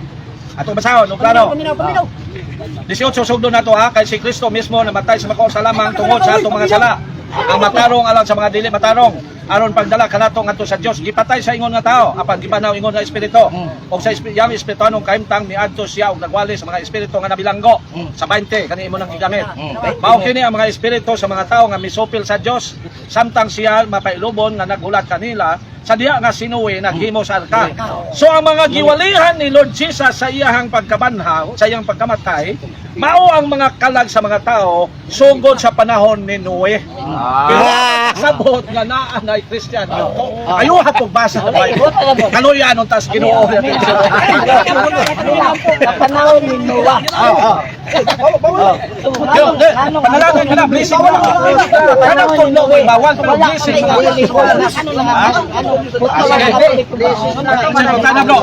Ato basahon, og klaro. 18 sugdo na to ha, kay si Kristo mismo namatay sa makaon sa lamang tungod sa atong mga sala. Ang matarong alang sa mga dili matarong aron pagdala kanato ngadto sa Dios. Gipatay sa ingon nga tao apan gibanaw ingon nga espiritu. Og sa iyang espirituanong kahimtang miadto siya og nagwali sa mga espiritu nga nabilanggo. Sa 20 kani imo nang gigamit. Mao kini ang mga espiritu sa mga tao nga misupil sa Dios samtang siya mapailubon nga naghulat kanila sa diha nga si Noe naghimo sa arka. So ang mga giwalihan ni Lord Jesus sa iyahang pagkabanhaw, sa iyang pagkamatay, mao ang mga kalag sa mga tao sugod sa panahon ni Noe. Pero sabot nga naa na Christian. Ayuha pong basa sa Bible. Kaluyan ang tas Ginoo. Sa panahon ni Noah. Panalangin ka na, blessing mo lang. Kanang tudlo may bawal, pero blessing mo lang. Sige, bro.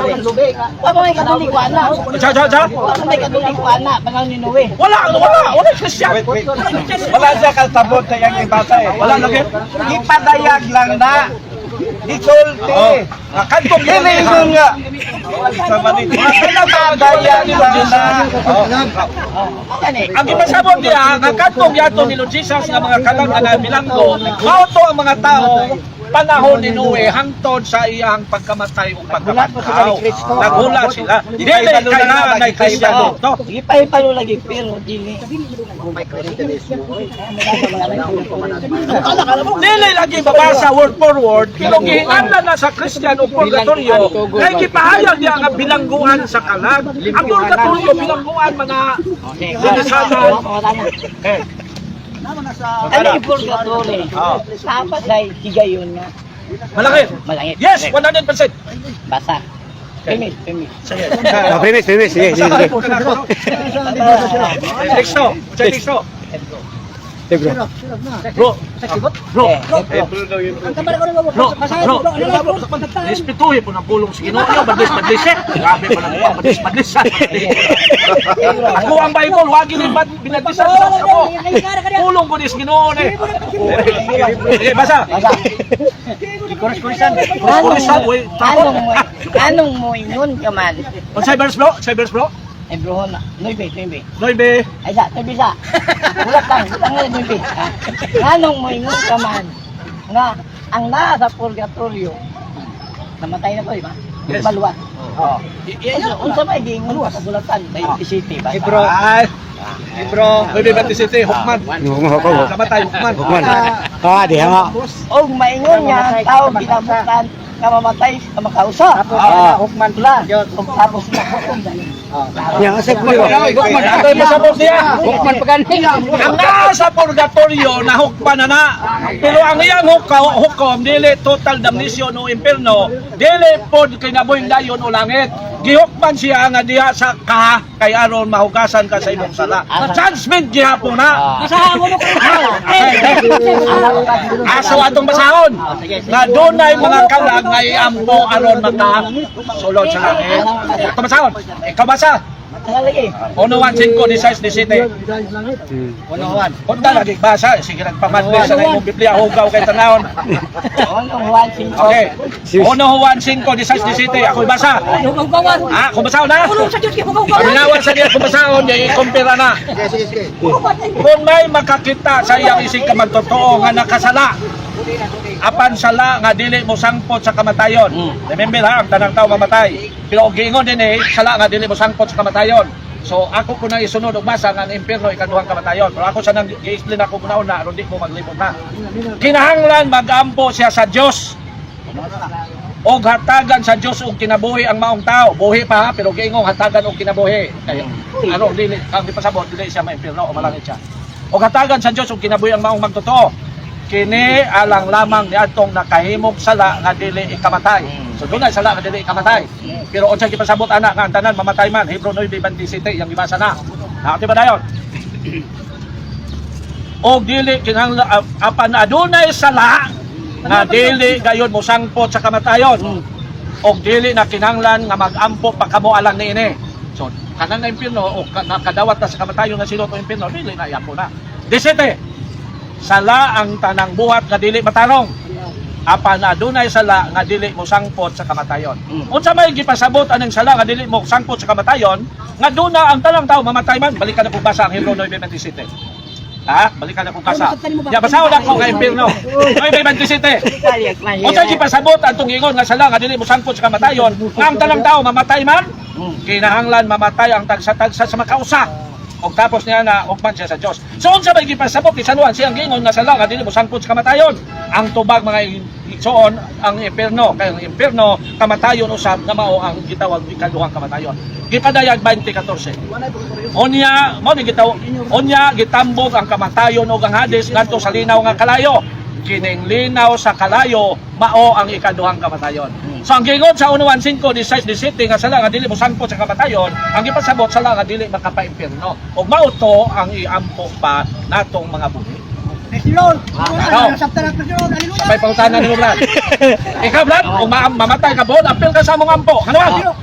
Wala may Katoliko ana. Cha, cha, cha. Wala may Katoliko ana panahon ni Noe. Wala, wala, wala Christian. Wait, wait. Wala siya kasabot sa iyang ibasa eh. Wala lagi. Gipadayag lang na. Gisulti. Oh. Kantong Dili ingon nga. Sa mani. Gipadayag lang na. Kani. Ang ipasabot niya, nga kantong yato ni Lord Jesus nga mga kalag nga bilanggo, mao to ang mga tao panahon ni Noe hangtod sa iyang pagkamatay o pagkabanhaw. Naghulat sila. Dili kay naa na Christian dito. Gipahipalo lagi pero dili. Dili lagi babasa word for word, pero gihinganlan na sa Christian o purgatorio, kay gipahayag niya nga bilangguan sa kalag. Ang purgatorio bilangguan mga sinisanan. Eh, Ano yung purgatory? Dapat ay higayon nga. Malaki. Malangit. Yes, 100%. Basa. Pimit, pimit. Sige. Oh, premise, premise. Sige, sige, sige. Teksto, sa teksto. Sige, bro. Bro, bro, Eh, bro, bro. Respetuhin po ng pulong sa Ginoo. Ayaw, badlis, badlis eh. Grabe pa lang badlis, badlis. Ako ang Bible, wagi ni bad binadlisan sa ako. Pulong ko ni sa Ginoo ni. Sige, basa. Basa. Kuris-kurisan, uy, takot. Anong mo ingon ka man? Unsay verse bro? Unsay verse bro? Eh bro, na. Nuibe, nuibe. Nueve. Ay sa, nuibe sa. Ulat lang, ulat lang nuibe. Ha? Anong mo ingon ka man? Nga, ang naa sa purgatorio, namatay na to, di ba? Yes. Baluwas. Oh. Unsa unsa may giingon sa kabulatan sa UPCT ba? Bro. Ay. Bro, Nueve City, Hukman. Hukman, hukman. Namatay, Hukman. Hukman. Ah, di ha. Og maingon nga ang tao kinabutan nga mamatay sa makausa. Hukman Pula. Ug tapos na hukom dayon. Ya, asa ko. Ato'y pasabot niya. Hukman pa gani. Ang naa sa purgatorio nahukpan na na. Pero ang iyang hukom dili total damnation o impierno, dili pod kinabuhing dayon o langit. Gihukman siya nga diha sa kaha kay aron mahugasan ka sa imong sala. Judgment gihapon na. Aso atong basahon nga dunay mga kalag nga iampo aron maka sulod sa langit. Atong basahon. Ikaw basa. Ano lagi? 1 1 5 16 17. Punta lagi basa, sige nagpamadli sa imong Biblia hugaw kay tanawon. 1 1 5. Okay. 1 1 5 16 17 ako basa. Ah, kung basahon na. Paminawan sa niya kung basahon, niya i-compare na. Kung may makakita sa iyang isig ka magtotoo nga nakasala, apan sala nga dili mo sangpot sa kamatayon. Remember ha, ang tanang tao mamatay. Pero og giingon din eh, sala nga dili mo sangpot sa kamatayon. So ako ko nang isunod og basa nga ang impierno ikaduhang kamatayon. Pero ako sa nang gi-explain ako muna una aron di mo maglibot na. Kinahanglan magampo siya sa Dios og hatagan sa Dios og kinabuhi ang maong tao. Buhi pa ha, pero giingong hatagan og kinabuhi. Kay ano dili ang gipasabot dili siya maimpierno o malangit siya. Og hatagan sa Dios og kinabuhi ang maong magtotoo. Kini alang lamang niadtong nakahimog sala nga dili ikamatay. So dunay sala nga dili ikamatay. Pero unsay gipasabot ana nga ang tanan mamatay man, Hebrew 9:27 yang gibasa na. Nakati ba dayon? Og dili kinahanglan apan adunay sala nga dili gayon mosangpot sa kamatayon og dili na kinahanglan nga magampo pa kamo alang niini. So kanang na impierno o nakadawat na sa kamatayon nga silot o impierno dili na iampo na. 17. Sala ang tanang buhat nga dili matarong apan adunay sala nga dili mo sangpot sa kamatayon. Unsa may gipasabot aning sala nga dili mo sangpot sa kamatayon nga duna ang tanang tao mamatay man? Balikan na kong basa ang Hebrew 9:27. Ha? Balikan na kong basa. Ya, basahon ako nga impierno. 9:27. Unsa gipasabot atong ingon nga sala nga dili mo sangpot sa kamatayon nga ang tanang tao mamatay man? Kinahanglan mamatay ang tagsa-tagsa sa makausa. Og tapos niya na hukman siya sa Dios. So unsa may gipasabot ni San Juan siyang giingon nga sala nga dili mo sangpot sa kamatayon? Ang tubag, mga igsoon, ang impierno, kay ang impierno kamatayon usab nga mao ang gitawag ikaduhang kamatayon. Gipadayag 20:14. Unya mao ni gitawag, unya gitambog ang kamatayon ug ang Hades ngadto sa linaw nga kalayo. Kining linaw sa kalayo mao ang ikaduhang kamatayon. So ang giingon sa 1:5 16 17 nga sala nga dili mo sangpot sa kamatayon, ang gipasabot sala nga dili makapaimpierno. Ug mao to ang iampo pa natong mga buhi. Ano? May pangutana nimo, Brad. Ikaw, Brad, kung mamatay ka bon, apil ka sa among ampo. Ano ba?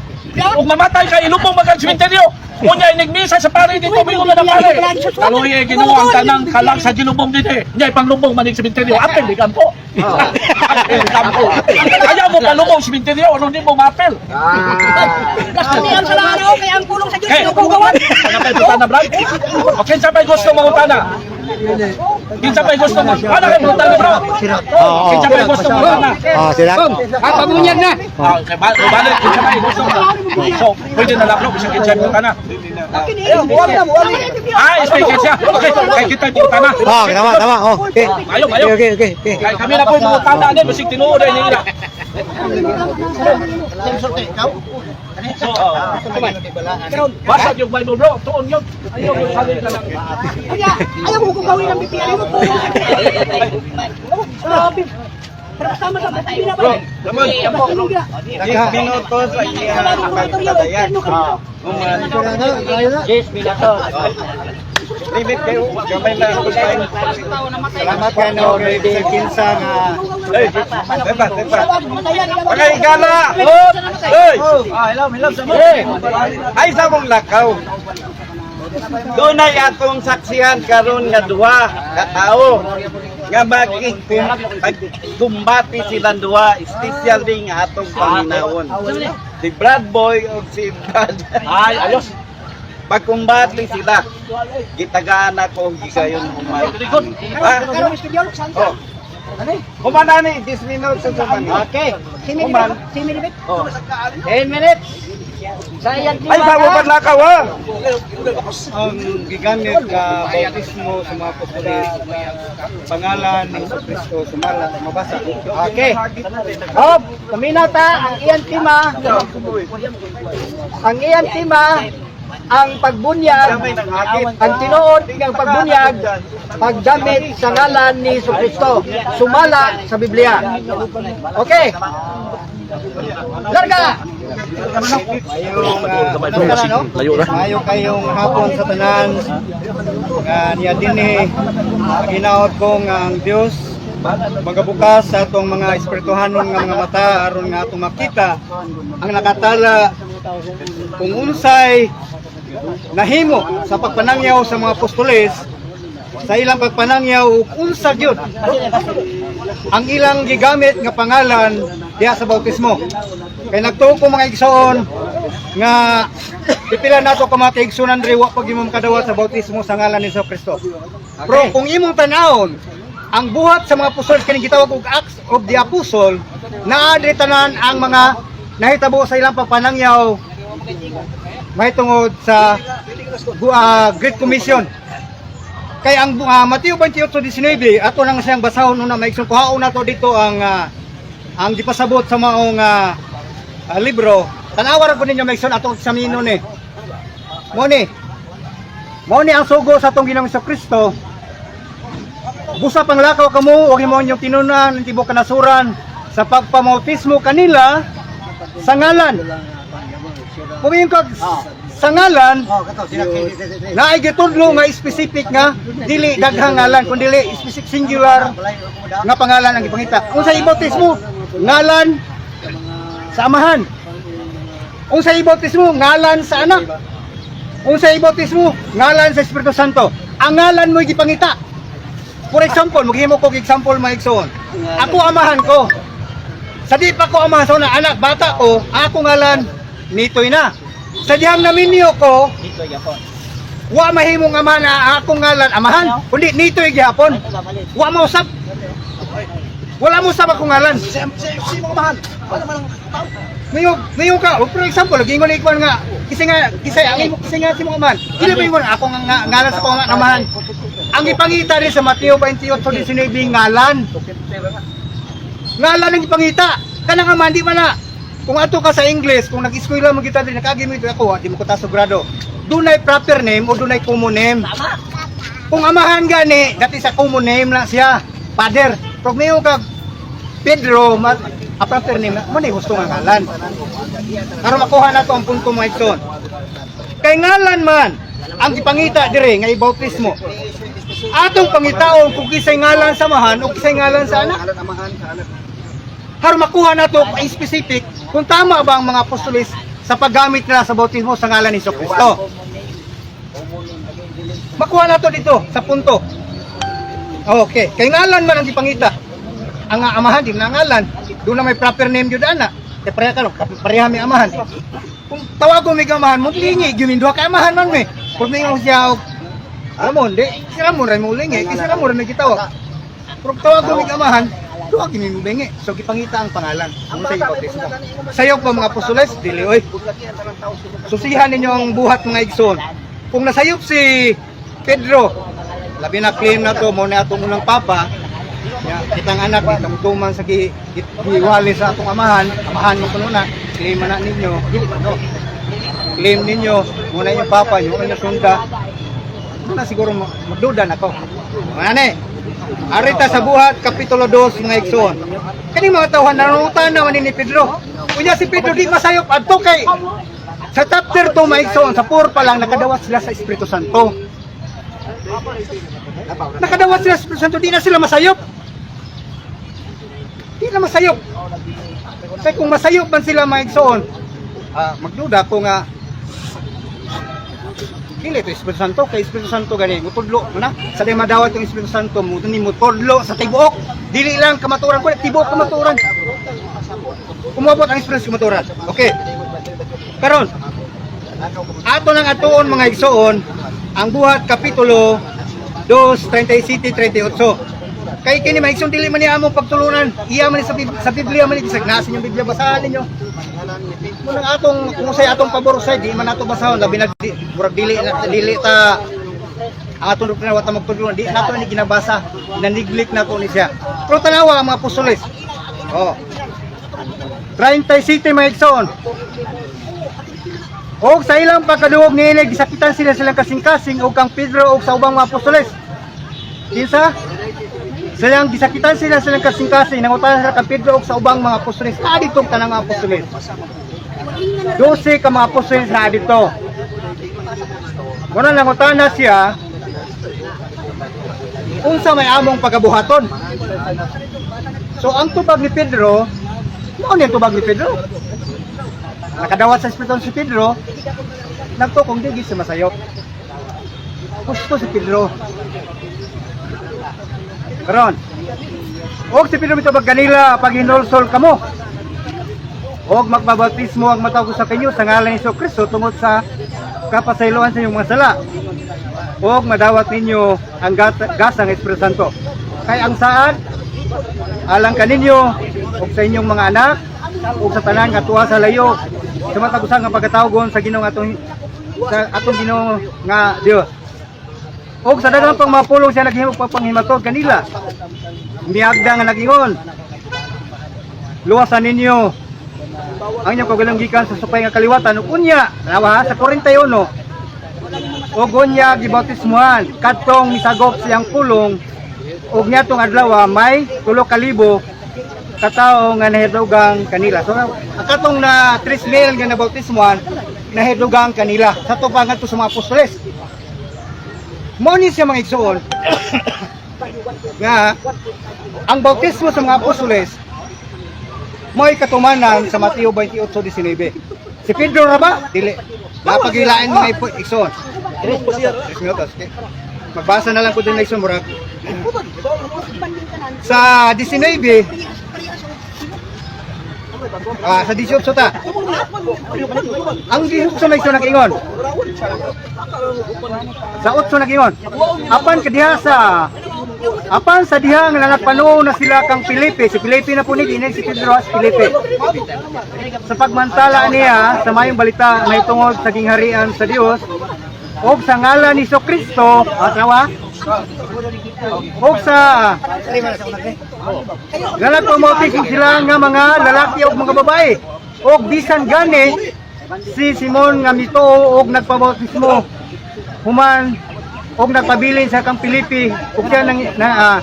Kung mamatay ka, ilubong mag ang sementeryo. Unya inigmisa sa pare dito, mingon na ng pare. Kaluhi Ginoo ang tanang kalag sa gilubong dinhi. Nya ipanglubong manig sementeryo, apil di ampo. Apil ampo. Ayaw mo palubong sementeryo, ano di mo maapil? Ang sala kay ang pulong sa Dios Okay. Ano kay pangutana, Brad? O kinsa pa'y gusto mangutana? Kinsa pa'y gusto mo? Ano kay pangutana, bro? Kinsa pa'y gusto mangutana? Ah, sila. Ah, pamunyag na. Ah, kay balik kinsa pa'y gusto mo. So, pwede na lang, bro, bisag kinsa pangutana. Ah, speaker siya. Okay, kay kita pangutana. Ah, tama, tama. Oh, okay. Ayo, ayo. Okay. Kay kami na po yung pangutana din, bisig tinuod ay nila. So, basa yung Bible, bro, tuon yun. Ayaw yung sabi ka lang. Kuya, ayaw mo kung gawin ang BPI mo po. Grabe. Pero sama sa batay na ba? 10 minuto sa iyang pagpadayan. Limit kayo, gamay lang ako sa inyo. Salamat ka no, sa kinsa nga. Hey, tepa, tepa. Pakaigala! Hey! Ay, sa mong lakaw. Doon ay atong saksihan karon nga duha ka tawo nga magkumbati silang duha, especially nga atong paminawon. Si Brad Boy o si Brad. Ay, ayos. Pagkumbati sila. Gitagaan ako gigayon human. Very good. Ha? Oh. Human na ni 10 minutos sa human. Okay. Human. 10 minutes. Oh. 10 minutes. Sa iyang Ay, sa mo lakaw ha. Ang gigamit nga bautismo sa mga apostoles, pangalan ni Kristo, sumala mabasa. Okay. Oh, paminaw ta ang iyang tema. Ang iyang tema, ang pagbunyag, ang tinuod ng pagbunyag, paggamit sa ngalan ni Kristo, sumala sa Biblia. Okay. Larga! Mayong Layo ra. Maayo kayong hapon sa tanan nga niya dinhi. Ginaot ko nga ang Dios magabukas sa atong mga espirituhanon nga mga mata aron nga atong makita ang nakatala kung unsay nahimo sa pagpanangyaw sa mga apostoles sa ilang pagpanangyaw ug unsa gyud ang ilang gigamit nga pangalan diha sa bautismo. Kay nagtuo ko, mga igsoon, nga pipila nato ka mga kaigsunan diri wa pag imong kadawat sa bautismo sa ngalan ni Kristo. Pero kung imong tan-awon ang buhat sa mga apostol, kaning gitawag og Acts of the Apostle, naa diri tanan ang mga nahitabo sa ilang pagpanangyaw mahitungod sa Great Commission. Kay ang Mateo 28:19, ato nang siyang basahon una, maigsoon. Kuhaon nato dito ang gipasabot sa maong libro. Tanawa ra ko ninyo, maigsoon, atong eksaminon ni. Mo ni. Mo ni ang sugo sa atong Ginoong Kristo. Busa panglakaw kamo ug imo inyong tinunan ang tibuok kanasuran sa pagpamautismo kanila sa ngalan. Kung kag sa ngalan, naay gitudlo nga specific nga dili daghang ngalan kundi specific singular nga pangalan ang gipangita. Kung sa ibautismo, ngalan sa Amahan. Kung sa ibautismo, ngalan sa Anak. Kung sa ibautismo, ngalan sa Espiritu Santo. Ang ngalan mo gipangita. For example, maghimo ko og example, mga igsoon. Ako, amahan ko. Sa di pa ko amahan sa una, anak bata ko, ako ngalan nitoy na. Sa dihang naminyo ko, wa mahimong ama na akong ngalan amahan, kundi nitoy gihapon. Wa mausap. Wala mo usap akong ngalan. Ngayon, ngayon ka, oh, for example, gingon ni ikuan nga, kasi nga, kasi ang imo, kasi nga si mong amahan. Dili ba ingon ako nga ngalan sa akong amahan? Ang ipangita rin sa Mateo 28:19, ngalan. Ngalan ang ipangita. Kanang amahan di man na. Kung ato ka sa English, kung nag-eskwela mo kita din, nakagi mo ito ako, di mo ko taso grado. Dunay proper name o dunay common name. Kung amahan gani, dati sa common name lang siya, father. Pag mayo ka Pedro, a proper name, mo na gusto nga ngalan. Karon makuha na to ang punto, mga igsoon. Kay ngalan man ang ipangita dire nga ibautismo. Atong pangitaon kung kisay ngalan sa Amahan o kisay ngalan sa Anak. Haron makuha nato ang specific kung tama ba ang mga apostoles sa paggamit nila sa bautismo sa ngalan ni Kristo. Makuha nato dito sa punto. Okay, kay ngalan man ang gipangita. Ang amahan di na ngalan. Doon na may proper name jud ana. Kay pareha ka, pareha may amahan. Kung tawagon may amahan mo, lingi gyud duha kay amahan man mi. Kung may siya og Ramon, di, si Ramon ray mo lingi, kasi Ramon ray may gitawag. Pero tawagon may amahan, duha gini mo bingi. So gipangita ang pangalan. Kung sa bautismo. Sayo pa mga apostoles, dili oy. Susihan ninyo ang buhat, mga igsoon. Kung nasayop si Pedro, labi na claim na to mo na atong unang papa, ya, kitang anak kitang tuman sa giwali sa atong amahan, amahan mo kuno na, claim na ninyo. Claim ninyo, muna yung papa, yung inyo sunda. Na siguro magduda na ko. Mga Arita sa Buhat, Kapitulo 2, mga igsoon. Kani mga tawhan, nanutan naman ni Pedro. Unya si Pedro di masayop adto kay sa chapter 2, mga igsoon, sa 4 pa lang nakadawat sila sa Espiritu Santo. Nakadawat sila sa Espiritu Santo, di na sila masayop. Di na masayop. Kaya kung masayop man sila, mga igsoon, magduda ko nga dili to Espiritu Santo, kay Espiritu Santo gani mutudlo mo na sa di madawat yung Espiritu Santo mo ni mutudlo sa tibuok, dili lang kamaturan ko, tibuok kamaturan umabot ang Espiritu sa kamaturan. Okay, karon ato nang atuon, mga igsoon, ang Buhat kapitulo 2 37 38, kay kini, mga igsoon, dili man niya among pagtulunan, iya man ni sa Biblia man ni, bisag nasa inyong Biblia, basahan ninyo. Kung ang atong kung say atong pabor say di man nato basahon, labi na di, murag dili na dili ta ang atong doktrina, wa ta magtudlo, di nato ni ginabasa, na-neglect nato ni siya. Pero tanawa ang mga apostoles. Oh. 37, mga igsoon. Og sa ilang pagkaduog niini, gisakitan sila silang kasing-kasing og kang Pedro og sa ubang mga apostoles. Kinsa? Silang gisakitan sila silang kasing-kasing, nangutana sila kang Pedro og sa ubang mga apostoles. Ah, ditong tanang mga apostoles. 12 ka mga apostoles na dito. Muna nangutana siya unsa may among pagabuhaton. So ang tubag ni Pedro, mao ni ang tubag ni Pedro. Nakadawat sa Espiritu si Pedro, nagtukong di siya masayop. Gusto si Pedro. Karon, og si Pedro mitubag kanila, paghinulsol kamo og magbabautismo ang matawag sa kanyo sa ngalan ni Hesus Kristo tungod sa kapasayloan sa inyong mga sala og madawat ninyo ang gasang Espiritu Santo. Kay ang saad alang kaninyo ug sa inyong mga anak ug sa tanan nga tuwa sa layo, sa matag usa nga pagkatawgon sa Ginoo atong sa atong Ginoo nga Dios. Og sa daghang pang mga pulong siya naghimo pagpanghimatod kanila. Miagda nga nagingon, "Luwasan ninyo ang inyong kaugalingong gikan sa supay nga kaliwatan." Ug unya, tanawa ha, sa 41, ug unya gibautismuhan kadtong misagop siyang pulong, ug niadtong adlaw may 3,000 katawo nga nahidlugang kanila. So ang katong na 3 mil nga nabautismuhan, nahidlugang kanila sa tubangan to sa mga apostoles. Mao ni siya, mga igsoon, nga ang bautismo sa mga apostoles mo'y katumanan sa Mateo 28:19. Si Pedro ra ba? Dili. Napagilain, mga igsoon. 3 minutos. Okay. Magbasa na lang ko din, igsoon, murag. Sa 19, sa 18 ta. Ang 18, may igsoon, nag-ingon. Sa 8 nag-ingon. Apan sa diha nga nagpanuo na sila kang Felipe, si Felipe na po ni dinhi si Pedro, si Felipe. Sa pagmantala niya sa mayong balita mahitungod sa gingharian sa Dios og sa ngalan ni Kristo, at og sa nagpamautismo sila nga mga lalaki og mga babae, og bisan gani si Simon nga mituo og nagpabautismo human og nagpabilin sa kang Felipe ug siya nang na,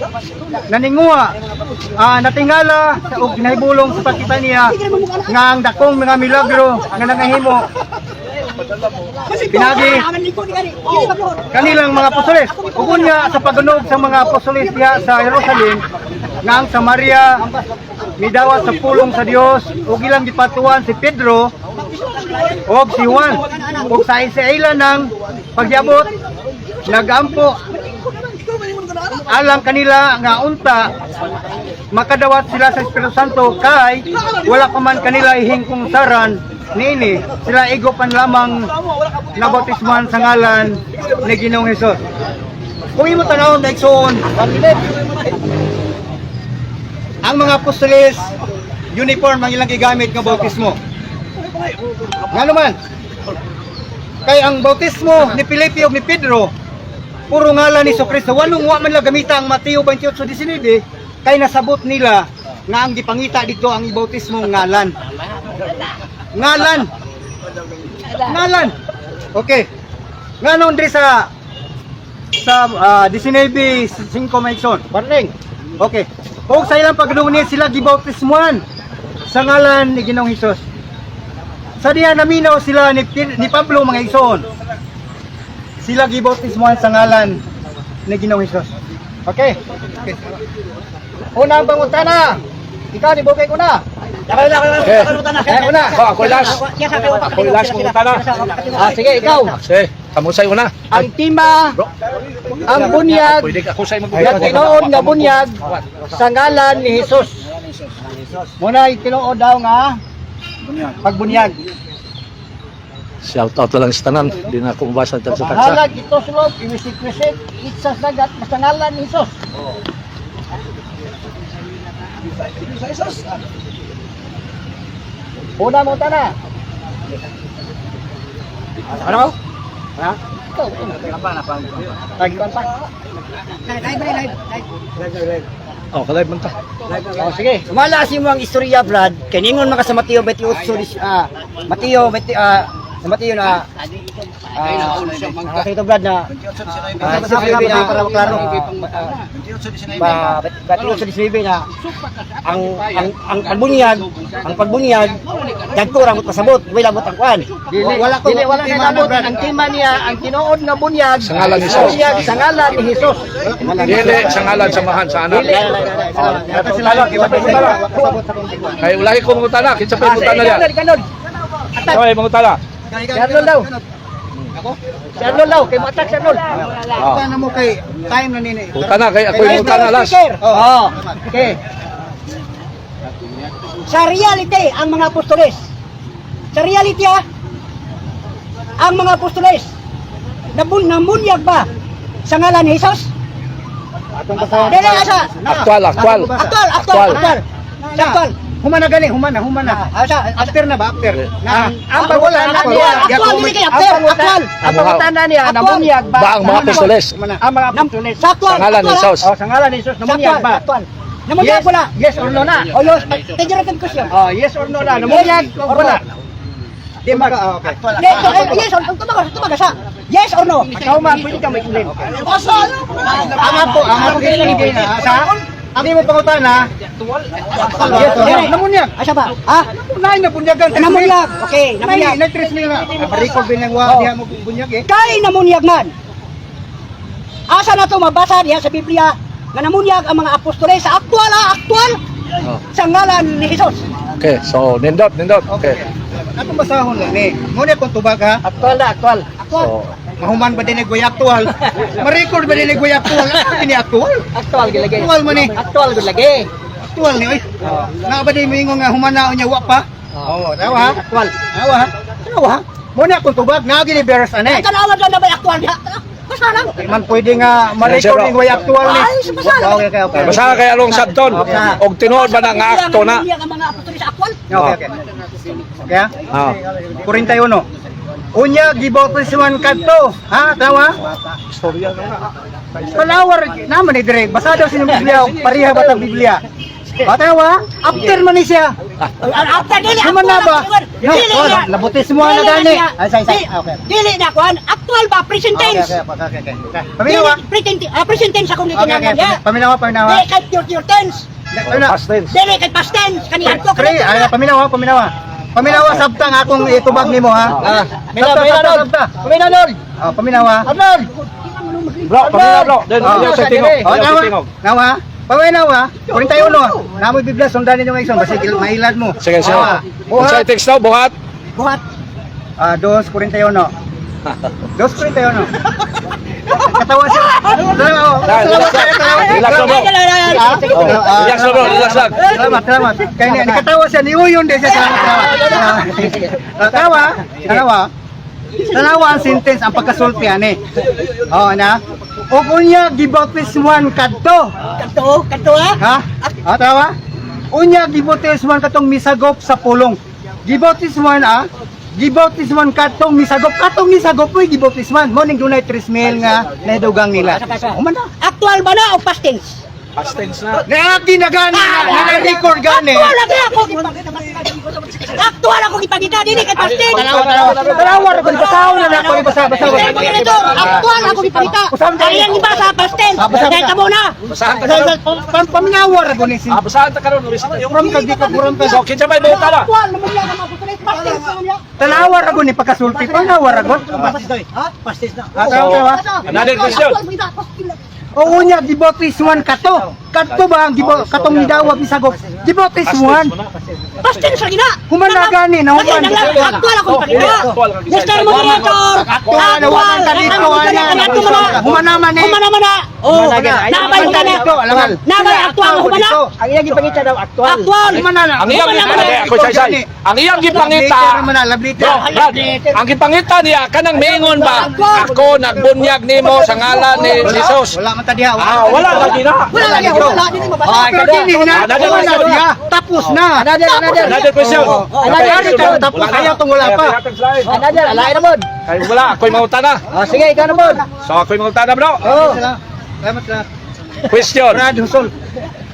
naninguha, natingala og nahibulong sa pagkita niya nga ang dakong mga milagro nga nangahimo pinagi kanilang mga apostoles. Ug unya sa paggunog sa mga apostoles diha sa Jerusalem nga ang Samaria midawat sa pulong sa Dios ug ilang gipatuan si Pedro og si Juan, ug sa ila ng pagyabot nagampo alang kanila nga unta makadawat sila sa Espiritu Santo, kay wala pa man kanila ihingkong saran niini, sila igo pan lamang nabautismuhan sa ngalan ni Ginoong Hesus. Kung imo tanawon na, igsoon, ang mga apostoles, uniform ang ilang gigamit nga bautismo. Ngano man? Kay ang bautismo ni Felipe ug ni Pedro puro ngalan ni Kristo. Walong wa man lang gamita ang Mateo 28:19, kay nasabot nila nga ang gipangita dito ang ibautismo ngalan. Ngalan. Ngalan. Okay. Nganon diri sa 19:5, mga igsoon? Barling. Okay. Ug sa ilang pagdungni sila gibautismuhan sa ngalan ni Ginoong Hesus. Sa diha naminaw sila ni Pablo, mga igsoon. Sila gibautismuhan sa ngalan ni Ginoong Hesus. Okay. Okay. Unang pangutana. Ikaw ni Bukay ko na. Okay. Eh, una. Oh, ako last. Ako last mangutana. Ah, sige, ikaw. Sige, kamo say una. Ang tema, ang bunyag, Pwede ako say mag nga tinuod nga bunyag sa ngalan ni Jesus. Muna tinuod daw nga pagbunyag. Shout out lang sa tanan. Di na ako mabasa sa taksa. Bahalag ituslog, iwisik-wisik, itsa sagat sa ngalan ni Jesus. Una mo tana. Ano? Ha? Ikaw. Tagi pa. Live, live, live. Oh, kalay man ta. Oh, sige. Sumala si mo ang istorya, Brad. Kay ningon man ka sa Mateo 28, Mateo 20, sa Mateo na ito, Brad, na 19 na para maklaro. Ba 28:19 na ang pagbunyaag dagko ra mo pasabot, wala mo ang kuan. Wala ko. Dili, wala kay labot. Ang tema niya, ang tinuod nga bunyag, Sa ngalan ni Jesus. Bunyag sa ngalan ni Jesus. Dili sa ngalan sa Amahan sa Anak. Kay ulahi ko mangutana, kinsa pa mangutana diyan? Kanon. Kay mangutana. Si Arnold daw. Si Arnold daw, kay mo attack si Arnold. Ah. Utana mo kay time na nini. Utana kay ako yung mangutana last. Oh. Okay. Sa reality, ang mga apostoles. Sa reality ang mga apostoles, namunyag ba sa ngalan ni Jesus? Dili, asa? Aktual, aktual. Aktual, aktual, aktual. Sa aktual. Humana gani, humana, humana. Asa, asa. After na ba? After. Ah, Na. Ang wala na. Aktual, dili kay after, aktual. Ang pangutana niya, namunyag ba? Ba ang mga apostoles? Ang mga apostoles. Sa aktual, Sa ngalan ni aktual, Jesus. Oh, sa ngalan ni Jesus, Sa namunyag aktual, ba? aktual. Namunyag wala. Yes or no na? O yos, pejorative question. Oh, yes or no na? Namunyag o wala? Di mag okay. Yes, yes or tumaga, tumaga sa. Yes or no? Ikaw man, pwede ka ma-explain. Ang ako gini na sa ang imo pangutana. Yes or no? Namunyag. Asa ba? Ha? Nay na bunyagan. Namunyag. Okay, Nay namunyag. nay tres mil na. Record bin wa diha mo bunyag eh. Kay namunyag man. Asa na to mabasa diha sa Biblia nga namunyag ang mga apostoles sa aktual aktual Oh. sa ngalan ni Jesus. Okay, so nindot, nindot. Okay. Atong basahon lang ni. Mo na kung tubag ha. Aktual na, aktual. Aktual. So, Mahuman ba din ay aktual? Ma-record ba din ay aktual? Ano kini aktual? Aktual gilagi. Aktual man ni. Aktual gud lagi. Aktual ni oy. Naa ba din moingon nga humana unya wa pa? Oo, tawa ha. Aktual. Tawa ha. Tawa ha. Mo na kung tubag naa gini bears ane. Ang tanawa dyan na ba aktual diha? Basta lang. Di man pwede nga ma-record ning way aktual ni. Ay, basta lang. Okay. Basta kay along sabton. Og tinuod ba na nga akto na? Namunyag ang mga apostoles sa aktual. Okay. Okay. Ha? Ah. 41. Unya gibautisman kadto. Ha, tawa? Istorya na nga. Palawar naman ni dire. Basa daw sa inyong Biblia, pareha ba tang Biblia? O tawa? After man ni siya. Ang after dili Human na ba? No, Dili oh, na. labutismo na Dili gani. niya. Ay, say, say. Okay. Dili na kuan. Actual ba present Okay, tense? okay. Paminawa. Dili, present present tense akong Okay. gitinangan niya. Paminawa, paminawa. Dili kay future tense. Paminawa. Past tense. Dili kay past tense kani adto Pre, ay, paminawa, paminawa. Paminawa sabtang akong itubag nimo ha. Ah, Sabta, Mina, sabta, Arnold. sabta. Pamina, Arnold. Oh, paminawa. Arnold. Bro, pamina bro. Then ayaw sa tingog. Oh, Ayaw sa nawa. tingog. Nawa. Paminawa. 41. Namoy Biblia sundan ninyo ngayon basig mailad mo. Sige, sige. Ah, Unsay buhat. text daw buhat? Buhat. Ah, 2:41. 2:41. Katawa siya. Salamat. Dahil, Salamat. relax lang. Salamat. Relax lang, bro. Ah, Oh, relax lang bro, relax lang. Salamat, salamat. Kaya niya, nakatawa siya, niuyon din siya. Salamat, salamat. Tawa, tawa. Tanawa ang sentence, ang pagkasulti, ani. Oo na. O unya, gibautismuan kadto. Kadto, kadto ha. Ha? Ah, tawa? Unya, gibautismuan katong misagop sa pulong. Gibautismuan, ah? Gibautismuan katong misagop. Katong misagop, uy, gibautismuan. Morning dunay 3 mil nga naidugang nila. Human na. Actual ba na o past tense? Past tense na. Naagi na gani, na record gani. Actual lagi ako gipangita. Actual ako gipangita dili kay past tense. Tanawa, tanawa, basaw na ako, basa, basa. Dili mo ganito. Actual ako gipangita. Kaya ang iba sa past tense. Ah, basa, Dahil basa. tamo na. Basahan ta karon. Paminawar ako ni Ah, basahan ta karon. From ka di ka buram ka. So kinsa may buhat na? Actual namunyag ang mga apostoles past tense naman niya. Tanawar ako ni pagkasulti, panawar ako. Ha? Pastis na. Ah, tawa, tawa. Another question. Actual gipangita, past tense. Oo niya, gibautismuan ka to. Kadto ba ang gibo katong nidawag misagop? Gibautismuan. Past tense lagi na. Humana gani na human. Actual ako gipangita. Actual ka Mr. Moderator. Actual, nawaman ka dito, ana. Humana man eh. Humana man na. Oh, nabay humana. Dito, alangal. Nabay actual humana. Dito. Ang iyang gipangita daw aktual. Actual. Humana na. Ang iyang ako say say. Ang iyang gipangita. Labliter man na, labliter. Bro, Brad, ang gipangita niya kanang mingon ba ako nagbunyag nimo sa ngalan ni Jesus. Wala man ta diha. Ah, wala lagi na. Wala lagi, wala. Wala, dili mabasa. Pero kini na, Another wala question. siya. Tapos na. Another, another. Another question. Oo. Another question. Tapos ayaw tong wala pa. Another, alain na pod. Kay wala, ako'y mangutana. Oh, sige, ikaw na pod. So ako'y mangutana, bro. Oh. Salamat salamat. Question. Brad Husol.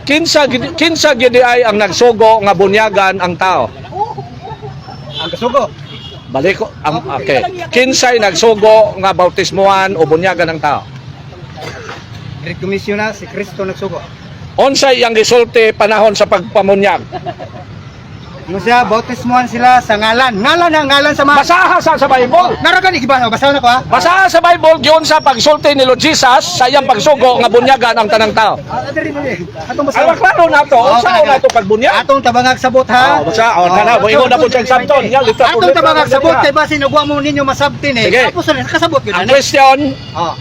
Kinsa gid ay ang nagsugo nga bunyagan ang tao? Ang kasugo. Balik ko ang okay. Kinsay nagsugo nga bautismuhan o bunyagan ang tao? Great Commission na si Kristo nagsugo. Unsay iyang gisulti panahon sa pagpamunyag? Ano siya, bautismuhan sila sa ngalan. Ngalan na, ngalan sa mga. Basaha sa Bible. Naragan, iba, basahan ako ha. Basaha sa Bible giun sa pagsulti ni Lord Jesus sa iyang pagsugo nga bunyagan ang tanang tao. Ah, diri, diri. Atong Ang basahan. klaro na to, unsa na to pagbunyag? Atong tabangag sabot ha. Oh, basta, oh, tana, moingon na po siyang sabton. Yan, litra po, Atong litra, tabangag litra. sabot kay basin ugwa mo ninyo masabtin eh. Sige. Tapos na kasabot gyud Ang na. question, Oh.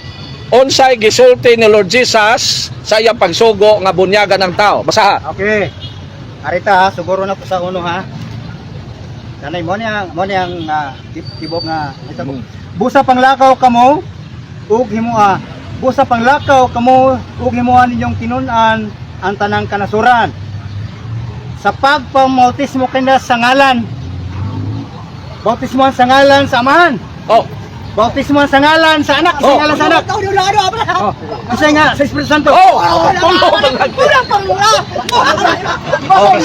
unsay gisulti ni Lord Jesus sa iyang pagsugo nga bunyagan ang tao? Basaha. Okay. Arita ha, siguro na po sa uno ha. Tanay mo niyang tibok nga ito. Busa panglakaw kamo ug himoa. Busa panglakaw kamo ug himoa ninyong tinun-an ang tanang kanasuran. Sa pagpamautismo kina sa ngalan. Bautismo sa ngalan sa Amahan. Oh, Bautismo sa ngalan sa anak, sa Oh. ngalan sa anak. Oh, kasi nga sa Espiritu Santo. oh, tulo man lang. Oh,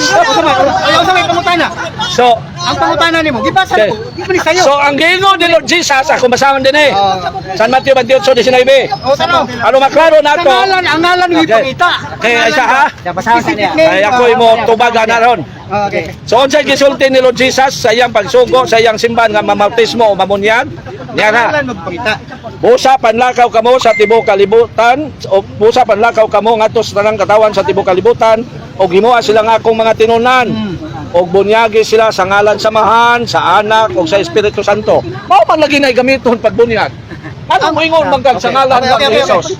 ayaw sa may pangutana. So, Ang pangutana nimo, gibasa Okay. ko. Di ba ni sayo? So ang giingon ni Lord Jesus, ako basahan din eh. San Mateo 28:19. Oh, tanaw. Ano maklaro na Sa to? ngalan, ang ngalan yung Okay. ipangita. Okay, isa ha. Basahan sa niya. Ay ako'y mo tubagan na ron. Okay. So unsay gisulti ni Lord Jesus sa iyang pagsugo sa iyang simban nga mamautismo o mamunyag? Niya Ang na. ngalan magpangita. Busa panlakaw kamo sa tibuok kalibutan o busa panlakaw kamo ngadto sa tanang katawan sa tibuok kalibutan og himoa sila nga akong mga tinunan og bunyagi sila sa ngalan sa Amahan, sa Anak ug sa Espiritu Santo. Mao man lagi nay gamiton pagbunyag. Ano moingon man kag sa ngalan ni Okay. Jesus?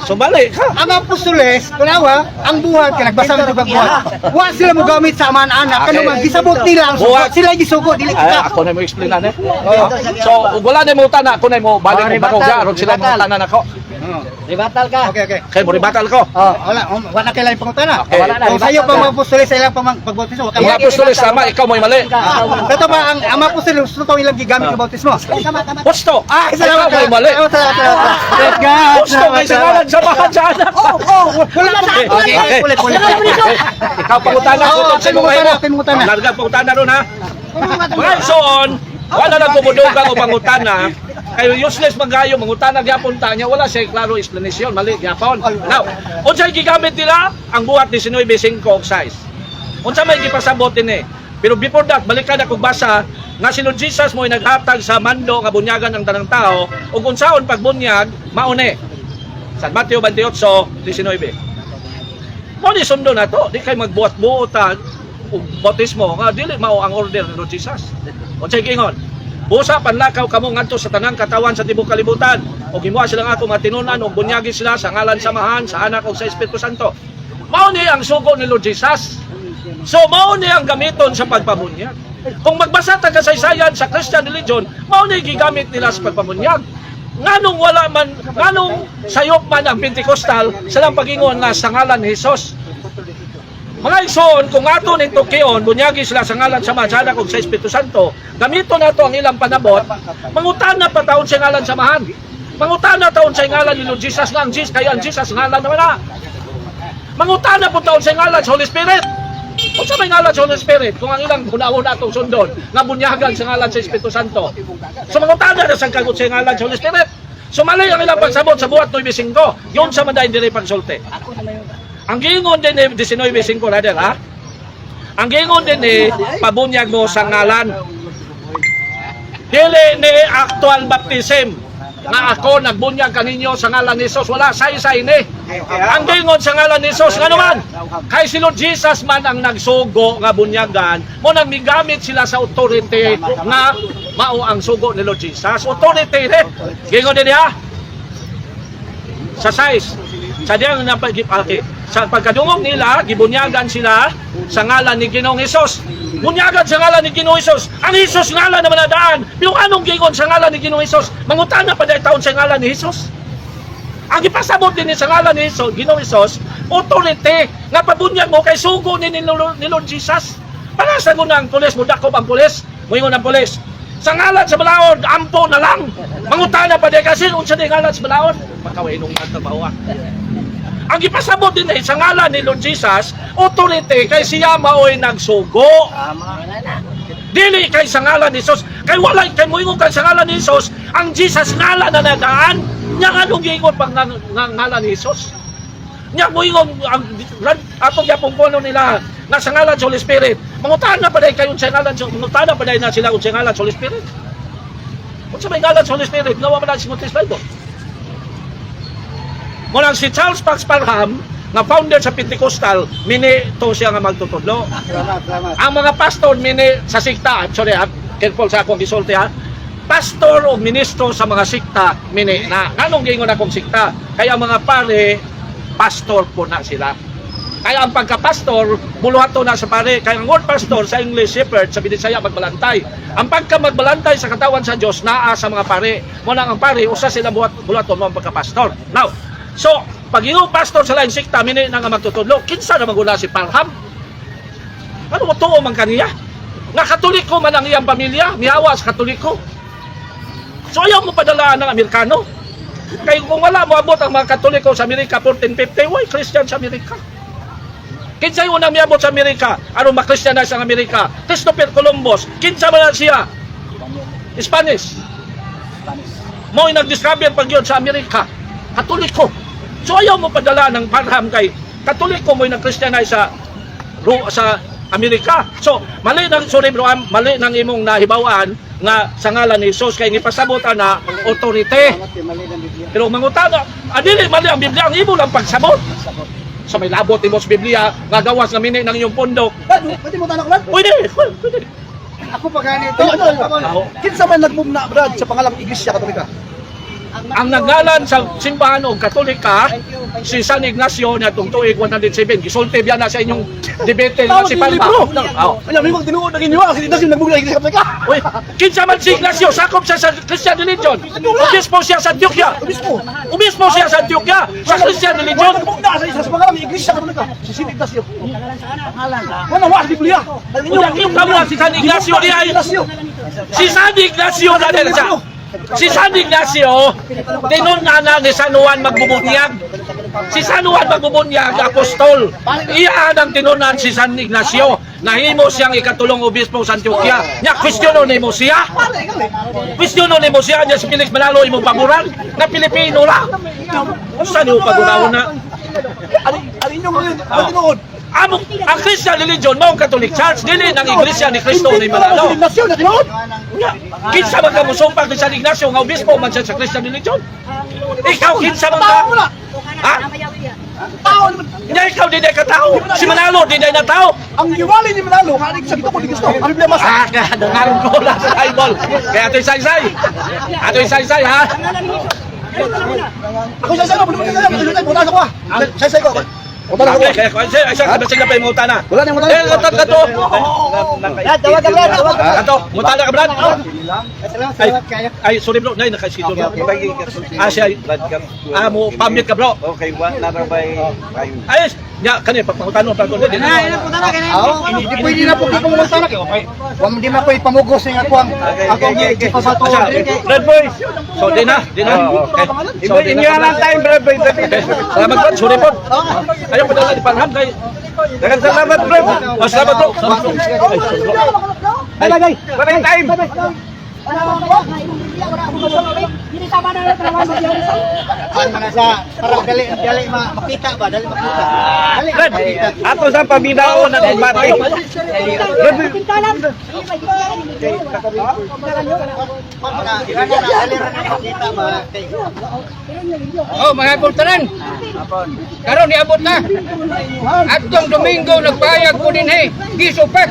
Sumali ka. Ang apostoles, kunawa, ang buhat kay nagbasa ng pagbuhat. Wa sila mo gamit sa aman anak Okay. kano man gisabot nila ang sugo. Buhat. Sila gisugo dili Ay, kita. ako na mo explain na eh. So, ug wala na mo utana, ako na mo balik Oh, og barog rebuttal, aron sila mo rebuttal. utana nako. Rebattal ka. Okay. Kay mo rebattal ko. Oh, wala kay laing pangutana. Okay. Wala na, Kung sayo rebuttal pa ka. mga apostoles sa ilang pagbautismo, wa ka Ang apostoles tama, ikaw mo'y mali. Kato ba ang ang mga apostoles gusto ilang gigamit ang bautismo? Husto. Ah, salamat. Ikaw mo'y mali. Salamat, salamat, salamat. Praise God. Husto kay sa ngalan sa Amahan, sa Anak. Oh, Wala pa. Okay. Ulit, ulit. Okay. Ikaw pangutana, Oo, kung sa ako'y mangutana, ako'y mangutana. Larga pangutana ron ha. Mga igsoon, wala na pumudugang o pangutana. Kayo useless man kayo, mangutana gyapon ta niya, wala siya klaro explanation, mali gyapon. Now, unsay gigamit nila? Ang buhat 19:5 og size. Unsa may gipasabot dinhi? Pero before that, balikan ako basa nga si Lord Jesus mo'y naghatag sa mando nga bunyagan ang tanang tao ug unsaon pagbunyag maune. San Mateo 28:19. Mo ni sundo na to, di kay magbuhat-buot ta og bautismo nga dili mao ang order ni Lord Jesus. Unsay giingon? Busa panlakaw kamo ngadto sa tanang katawan sa tibuok kalibutan ug himoa sila nga ako mga tinunan ug bunyagi sila sa ngalan sa Amahan, sa Anak ug sa Espiritu Santo. Mao ni ang sugo ni Lord Jesus. So mao ni ang gamiton sa pagpamunyag. Kung magbasa ta kasaysayan sa Christian religion, mao ni gigamit nila sa pagpamunyag. Nganong wala man, nganong sayop man ang Pentecostal, silang pagingon nga sa ngalan ni Jesus. Mga igsoon, kung ato ning tukion, bunyagi sila sa ngalan sa Amahan, sa Anak ug sa Espiritu Santo, gamito nato ang ilang panabot, mangutana pa taon sa ngalan sa Amahan. Mangutana taon sa ngalan ni Lord Jesus nga ang Jesus, kaya ang Jesus ngalan naman na. Mangutana po taon sa ngalan sa Holy Spirit. Unsa may ngalan sa Holy Spirit kung ang ilang hunahuna atong sundon nga bunyagan sa ngalan sa Espiritu Santo. So mangutana na sang kagot sa ngalan sa Holy Spirit. So mali ang ilang pagsabot sa buhat 9:5. Yun sa manday diri pagsulti. Ang giingon din ni 19:5 brother ha. Ang giingon din ni pabunyag mo sa ngalan. Dili ni actual baptism nga ako nagbunyag kaninyo sa ngalan ni Jesus, wala say-say ni. Ang giingon sa ngalan ni Jesus ngano man kay si Lord Jesus man ang nagsugo nga bunyagan mo nang migamit sila sa authority nga mao ang sugo ni Lord Jesus. Authority ni. Giingon din niya sa size. Sa diyang napagipaki. Sa pagkadungog nila, gibunyagan sila sa ngalan ni Ginoong Hesus. Bunyagan sa ngalan ni Ginoong Hesus. Ang Hesus ngalan naman na daan. Pero anong gingon sa ngalan ni Ginoong Hesus? Mangutana pa dahil taon sa ngalan ni Hesus. Ang ipasabot din sa ngalan ni Hesus, Ginoong Hesus, Authority nga pabunyag mo kay sugo ni Lord Jesus. Para sa guna ang pulis, mudakop ang pulis, muingon ang pulis. Sa ngalan sa balaod, ampo na lang. Mangutana pa di kasi unsa di ngalan sa balaod? Pagkawainong trabaho ah. Ang gipasabot din eh, sa ngalan ni Lord Jesus, authority kay siya maoy nagsugo. Dili kay sa ngalan ni Jesus, kay walay kay moingon kay sa ngalan ni Jesus, ang Jesus ngalan na nadaan, nya nganong giingon pag nga ngalan ni Jesus? Nya moingon ang atong gyapon kuno nila nga sa ngalan sa Holy Spirit. Mangutana pa day kayo sa ngalan sa mangutana pa day na sila sa ngalan sa Holy Spirit. Unsa may ngalan sa Holy Spirit? Ngawa man ang sa Bible. Mulang si Charles Fox Parham nga founder sa Pentecostal, mini to siya nga magtutudlo. Salamat, salamat. Ang mga pastor mini sa sikta, I'm sorry ha, careful sa akong gisulti ha. Pastor o ministro sa mga sikta mini na. Nganong giingon akong sikta? Kaya ang mga pare pastor po na sila. Kaya ang pagka-pastor, buluhato na sa pare. Kaya ang word pastor sa English shepherd, sa Binisaya, magbalantay. Ang pagka magbalantay sa katawan sa Diyos, naa sa mga pare. Muna ang pare, usa sila buhaton mo ang pagka-pastor. Now, so, pag iyong pastor sa laing sikta, mini na nga magtutudlo, kinsa na magula si Parham? Ano mo tuo man kaniya? Nga Katoliko man ang iyang pamilya, mihawa sa Katoliko. So ayaw mo padalaan ng Amerikano. Kay kung wala mo abot ang mga Katoliko sa Amerika 1450, why Christian sa Amerika? Kinsa yung unang miabot sa Amerika? Aron ma-Christianize ang Amerika? Christopher Columbus. Kinsa man na siya? Spanish. Mo nag-discover pag yun sa Amerika. Katoliko. So ayaw mo padala ng Parham kay Katoliko mo nag-Christianize sa Amerika. So, mali nang sorry bro, mali nang imong nahibaw-an nga sa ngalan ni Jesus kay gipasabot ana authority. Salamat kay mali ng Biblia. Pero mangutana, adili mali ang Biblia, ang imo lang pagsabot. Sa may labot nimo sa Biblia, nga gawas nga mini ng iyong pundok. Brad, pwede mo tanong, Brad? Pwede, pwede. Ako pa ganito. Ano, ano? Kinsa man nagmumna, Brad, sa pangalang Iglesia Katolika? Ang nagalan sa simbahan og Katolika si San Ignacio na itong tuig 107 gisulti biya na sa inyong debate nga Tawag si yung Palma. libro. Oh. Ano, may mga tinuod na ginyo, si Ignacio nagmumna ng Iglesia Katolika. Uy, kinsa man si Ignacio, sakop siya sa Christian religion. Obispo siya sa Antioquia. Obispo. Obispo siya sa Antioquia, sa Christian religion. Wala nagmumna sa pangalang Iglesia Katolika. Si San Ignacio. Wala wa sa Biblia. Unya yung kamo si San Ignacio di ay Ignacio. si San Ignacio na dahil siya. Si San Ignacio, tinunana ni San Juan magbubunyag. Si San Juan magbubunyag, apostol. Iya ang tinunan si San Ignacio. Nahimo siyang ikatulong obispo sa Antioquia. Nya kwestiyono nimo siya. Kwestiyono nimo siya nya si Felix Manalo imong paboran nga Pilipino ra. Unsa nimo pagurawon na? Ano ano inyo ngayon? Ano tinuod? Amo ang Christian religion mao ang Catholic Church dili ng Iglesia ni Cristo ni Manalo. Si Ignacio na tinuod. Nya, kinsa man ka mosumpag ni San Ignacio nga obispo man siya sa Christian religion? Ikaw kinsa man ka? Tao na. Ha? Tao naman. Nya ikaw di ka tao. Si Manalo di na tao. Ang giwali ni Manalo, nga sa gituko ni Kristo. Ang Biblia mas. Ah, nangaron ko lang sa Bible. Kaya ato'y saysay. Ato'y saysay ha. Ako sa sa ko, wala sa ko. Sa sa ko. Wala ko. Okay, kaya ay ay siya kabasig na pa yung utana. Wala na yung utana. Eh, kato kato. Brad, tawag ka, Brad, tawag ka. Kato, mutana ka Brad. Salamat, salamat kayo. Ay, sorry bro, nay naka-schedule. Ah, siya. Ah, mo pamit ka bro. Okay, wa na ra bay kayo. Ay, nya kani pagpangutano pa ko. Di na. Oo, hindi pwede na po kayo pumunta na. Okay. Wa di man ko ipamugos ning ako ang akong gipasato. Red boys. So di na, di na. Okay. So di Inyo na. lang time, Brad boy. Okay. Salamat bro, sorry po. Ayaw padala ni Parham kay. Daghang salamat, bro. Oh, salamat bro. Salamat bro. Ay, sorry, bro. Bye, bye, bye. Walang time. Kuan man na sa para dali dali makita ba, dali makita. Dali Red. makita. Ato sa paminaon na debate. Kuan man na, dali ra na makita ba kay Oh, mga tanan. Karon niabot na. Atong Domingo nagpayag ko din eh. Gisupak.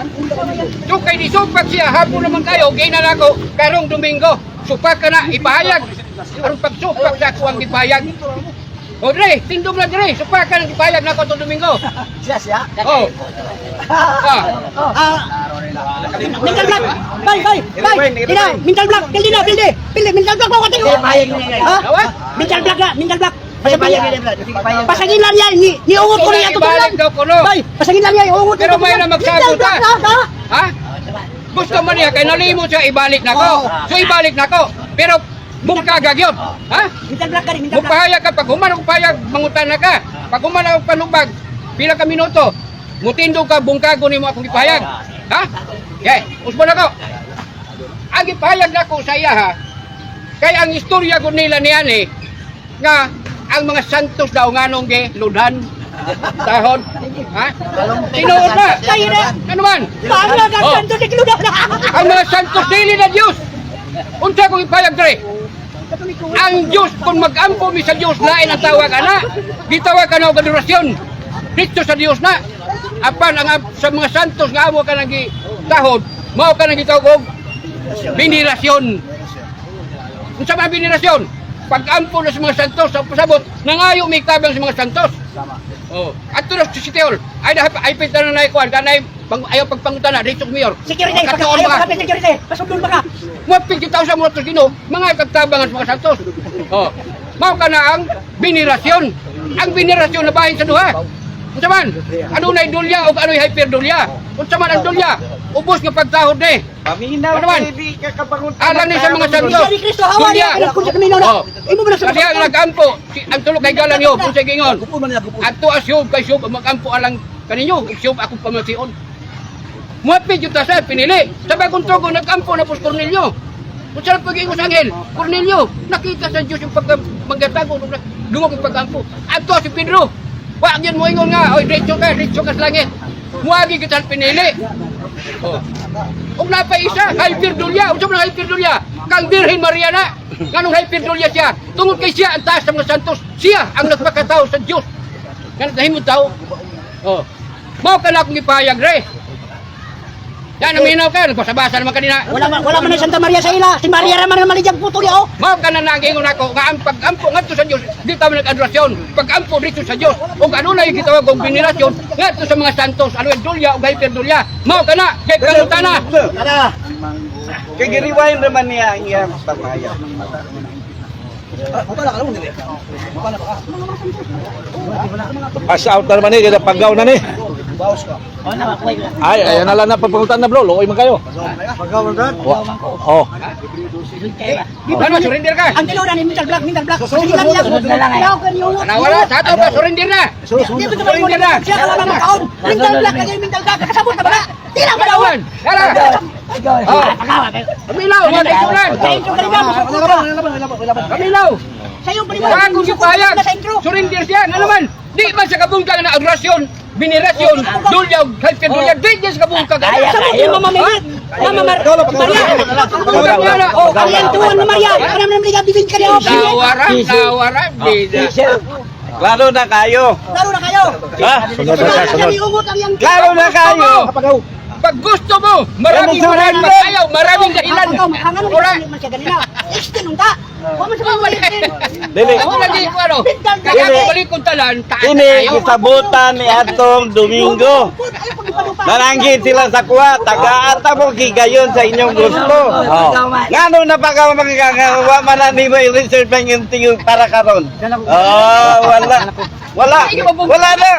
So kay gisupak siya hapon naman kayo ginala ko karong Domingo. Supak ka na ipahayag. Aron pagsupak sa ako ang gipahayag. O dre, tindog lang dre, supak ka ng gipahayag nako atong Domingo. Siya, siya. Oh. Ah. Mental block. Bye, bye, bye. Dina, mental block. Pildi na, pildi. Pildi, mental block mo katingo. Ha? Awa? Mental block na, mental block. Pasagin lang yan, ni ungot ko niya Ibalik daw ko no. Bay, pasagin lang yan, ungot Pero may na magsagot ka. Ha? Gusto man niya kay nalimot siya ibalik nako. So ibalik nako. Pero bungkaga gyud. Ha? Mental block ka rin, mental block. Mupahayag ka pag human og pahayag mangutan na ka. Pag human og panubag, pila ka minuto. Mutindog ka bungkago nimo akong gipahayag. Ha? Okay, usbo na ko. Ang gipahayag nako sa iya ha. Kay ang istorya gud nila niyan eh nga ang mga santos daw nganong gi ludan tahod, ha, tinuod ba? Kaya na. Ano man? Paano ka Oh. santo ni Kluda? Ang mga santos dili na Dios. Unsa kong ipayag dre? Ang Dios kung mag-ampo mi sa Dios lain ang tawag ana. Gitawag ka na og adorasyon. Dito sa Dios na. Apan ang sa mga santos nga amo ka nang gitahod, mao ka nang gitawag og binirasyon. Unsa man binirasyon? Pag-ampo na sa mga santos sa pasabot, nangayo mi tabang sa mga santos. Oh, adto na sa City Hall. Ay dapat ay pita na nay kuan kanay pang ayaw pagpangutana dito mayor. Security, Katuon ayaw ba? pagkapit security. Pasundon ba ka? Mo 50,000 mo to Ginoo, mga kagtabangan sa mga santos. Oh. Mao ka na ang binirasyon. Ang binirasyon na bahin sa duha. Unsa man? Ano nay dulya o ano'y hyperdulya? Unsa man ang dulya? Ubos nga pagtahod ni. Paminaw Ano man? kay di ka kapangutan. Alang ni sa mga santos. Siya ni Kristo, hawa niya. Dulya. Kung sa kaminaw na. Oh. Imo mo na sa Kasi ang nag-ampo, si, ang tulog kay galan yo, kung sa gingon. Adto as Job kay Job magampo alang kaninyo, Job akong pamation. Muapid yung tasa, pinili. Sa bagong tugo, nag-ampo na po si Cornelio. Kung saan pag-ingon sa anghel, Cornelio, nakita sa Diyos yung pagka, magkatago, dungog yung pag-ampo. Adto si Pedro, wag yun mo ingon nga, oy, diretso ka sa langit. Muagi kita sa pinili. Oh. Ug napay isa, hyperdulya. Unsa man ang hyperdulya? Kang Birhen Maria na. Nganong hyperdulya siya? Tungod kay siya ang taas sa mga santos. Siya ang nagpakatao sa Dios. Nga nagdahimong tao. Oh. Mao ka na akong gipahayag re. Yan, naminaw ka. Nagbasa-basa naman kanina. Wala man ang Santa Maria sa ila. Si Maria ra man ang malidyang puto niya oh. Mao ka na nagingon ako nga ang pag-ampo ngadto sa Dios, di ta man nag-adorasyon. Pag-ampo dito sa Dios ug adunay gitawag og venerasyon ngadto sa mga santos, ano dulya ug hyperdulya. Mao ka na, kay pangutana. Kay giriwain naman niya ang iyang pamaya. Pass out na naman ni, kaya paggaw na ni. Ay, ayan na lang na pagpangutan na bro, luoy man kayo. Oh. Ano, surrender ka? Ang tinuran ni mental block, mental block. Pasagin lang niya. Ayaw ka niyo. Nawala, sa ato ba, surrender na. Di ba Surrender na. Siya ka lang makaon. Mental block lagi, mental block. Kasabot na ba na? Di lang ba Palawan, tara. Oh. Kamilaw, mga kaisuran. Sa intro ka rin ba? Masukot ka. Kamilaw. Sa iyong paniwala. Bagong gipahayag. Sa intro. Surrender siya. Ano naman? Di man sa kabungkag na agrasyon, venerasyon, dulya, hyperdulya, di niya sa kabungkag. Kasabot ni Mama Mary. Mama Maria. Kabungkag niya na. Oh, ang iyang tuwan ni Maria. Ano naman liga bibig ka niya. Nawara, nawara, bida. Klaro na kayo. Laro na kayo. Ha? Sunod na siya, sunod. Ungot ang iyang Klaro na kayo. Pag gusto mo, maraming paraan mag-ayaw, maraming dahilan. Ang ano Ora. man siya ganina. Extend unta. Wa man siya extend. Dili. Ako lagi ko ano. Kaya ako balik kong talan, taas na Ini tayo. gisabutan ni atong Domingo. Nananggit sila sa kuwa, taga-ata mo gigayon sa inyong gusto. Oh. Ngano na pa ka magkakawa man na nimo i-reserve ang iyong tingog para karon? Oh, wala. Wala. Wala na.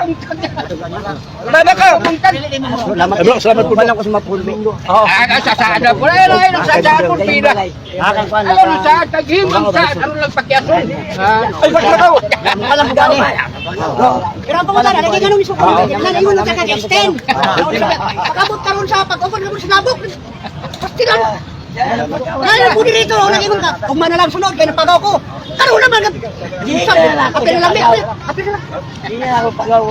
Wala na ka. Eh bro, salamat po. Wala ko sa mapulmi. Oh. Ah, sa saan na po. Ayun, ayun, sa saan po, pila. Ayun, sa taghimong sa ano lang pakiason. Ay, bakit ka? Alam mo gani. Pero ang pangutan, lagi ganun isukon. Nan ingon ka kag extend. Pag-abot karon sa pag-open karon sa labok. Pasti lang. Ngayon po dito, lagi ingon ka. Ugma na lang sunod kay napagaw ko. Karon naman. Apil na lang, apil na lang. Hindi na ako pagaw.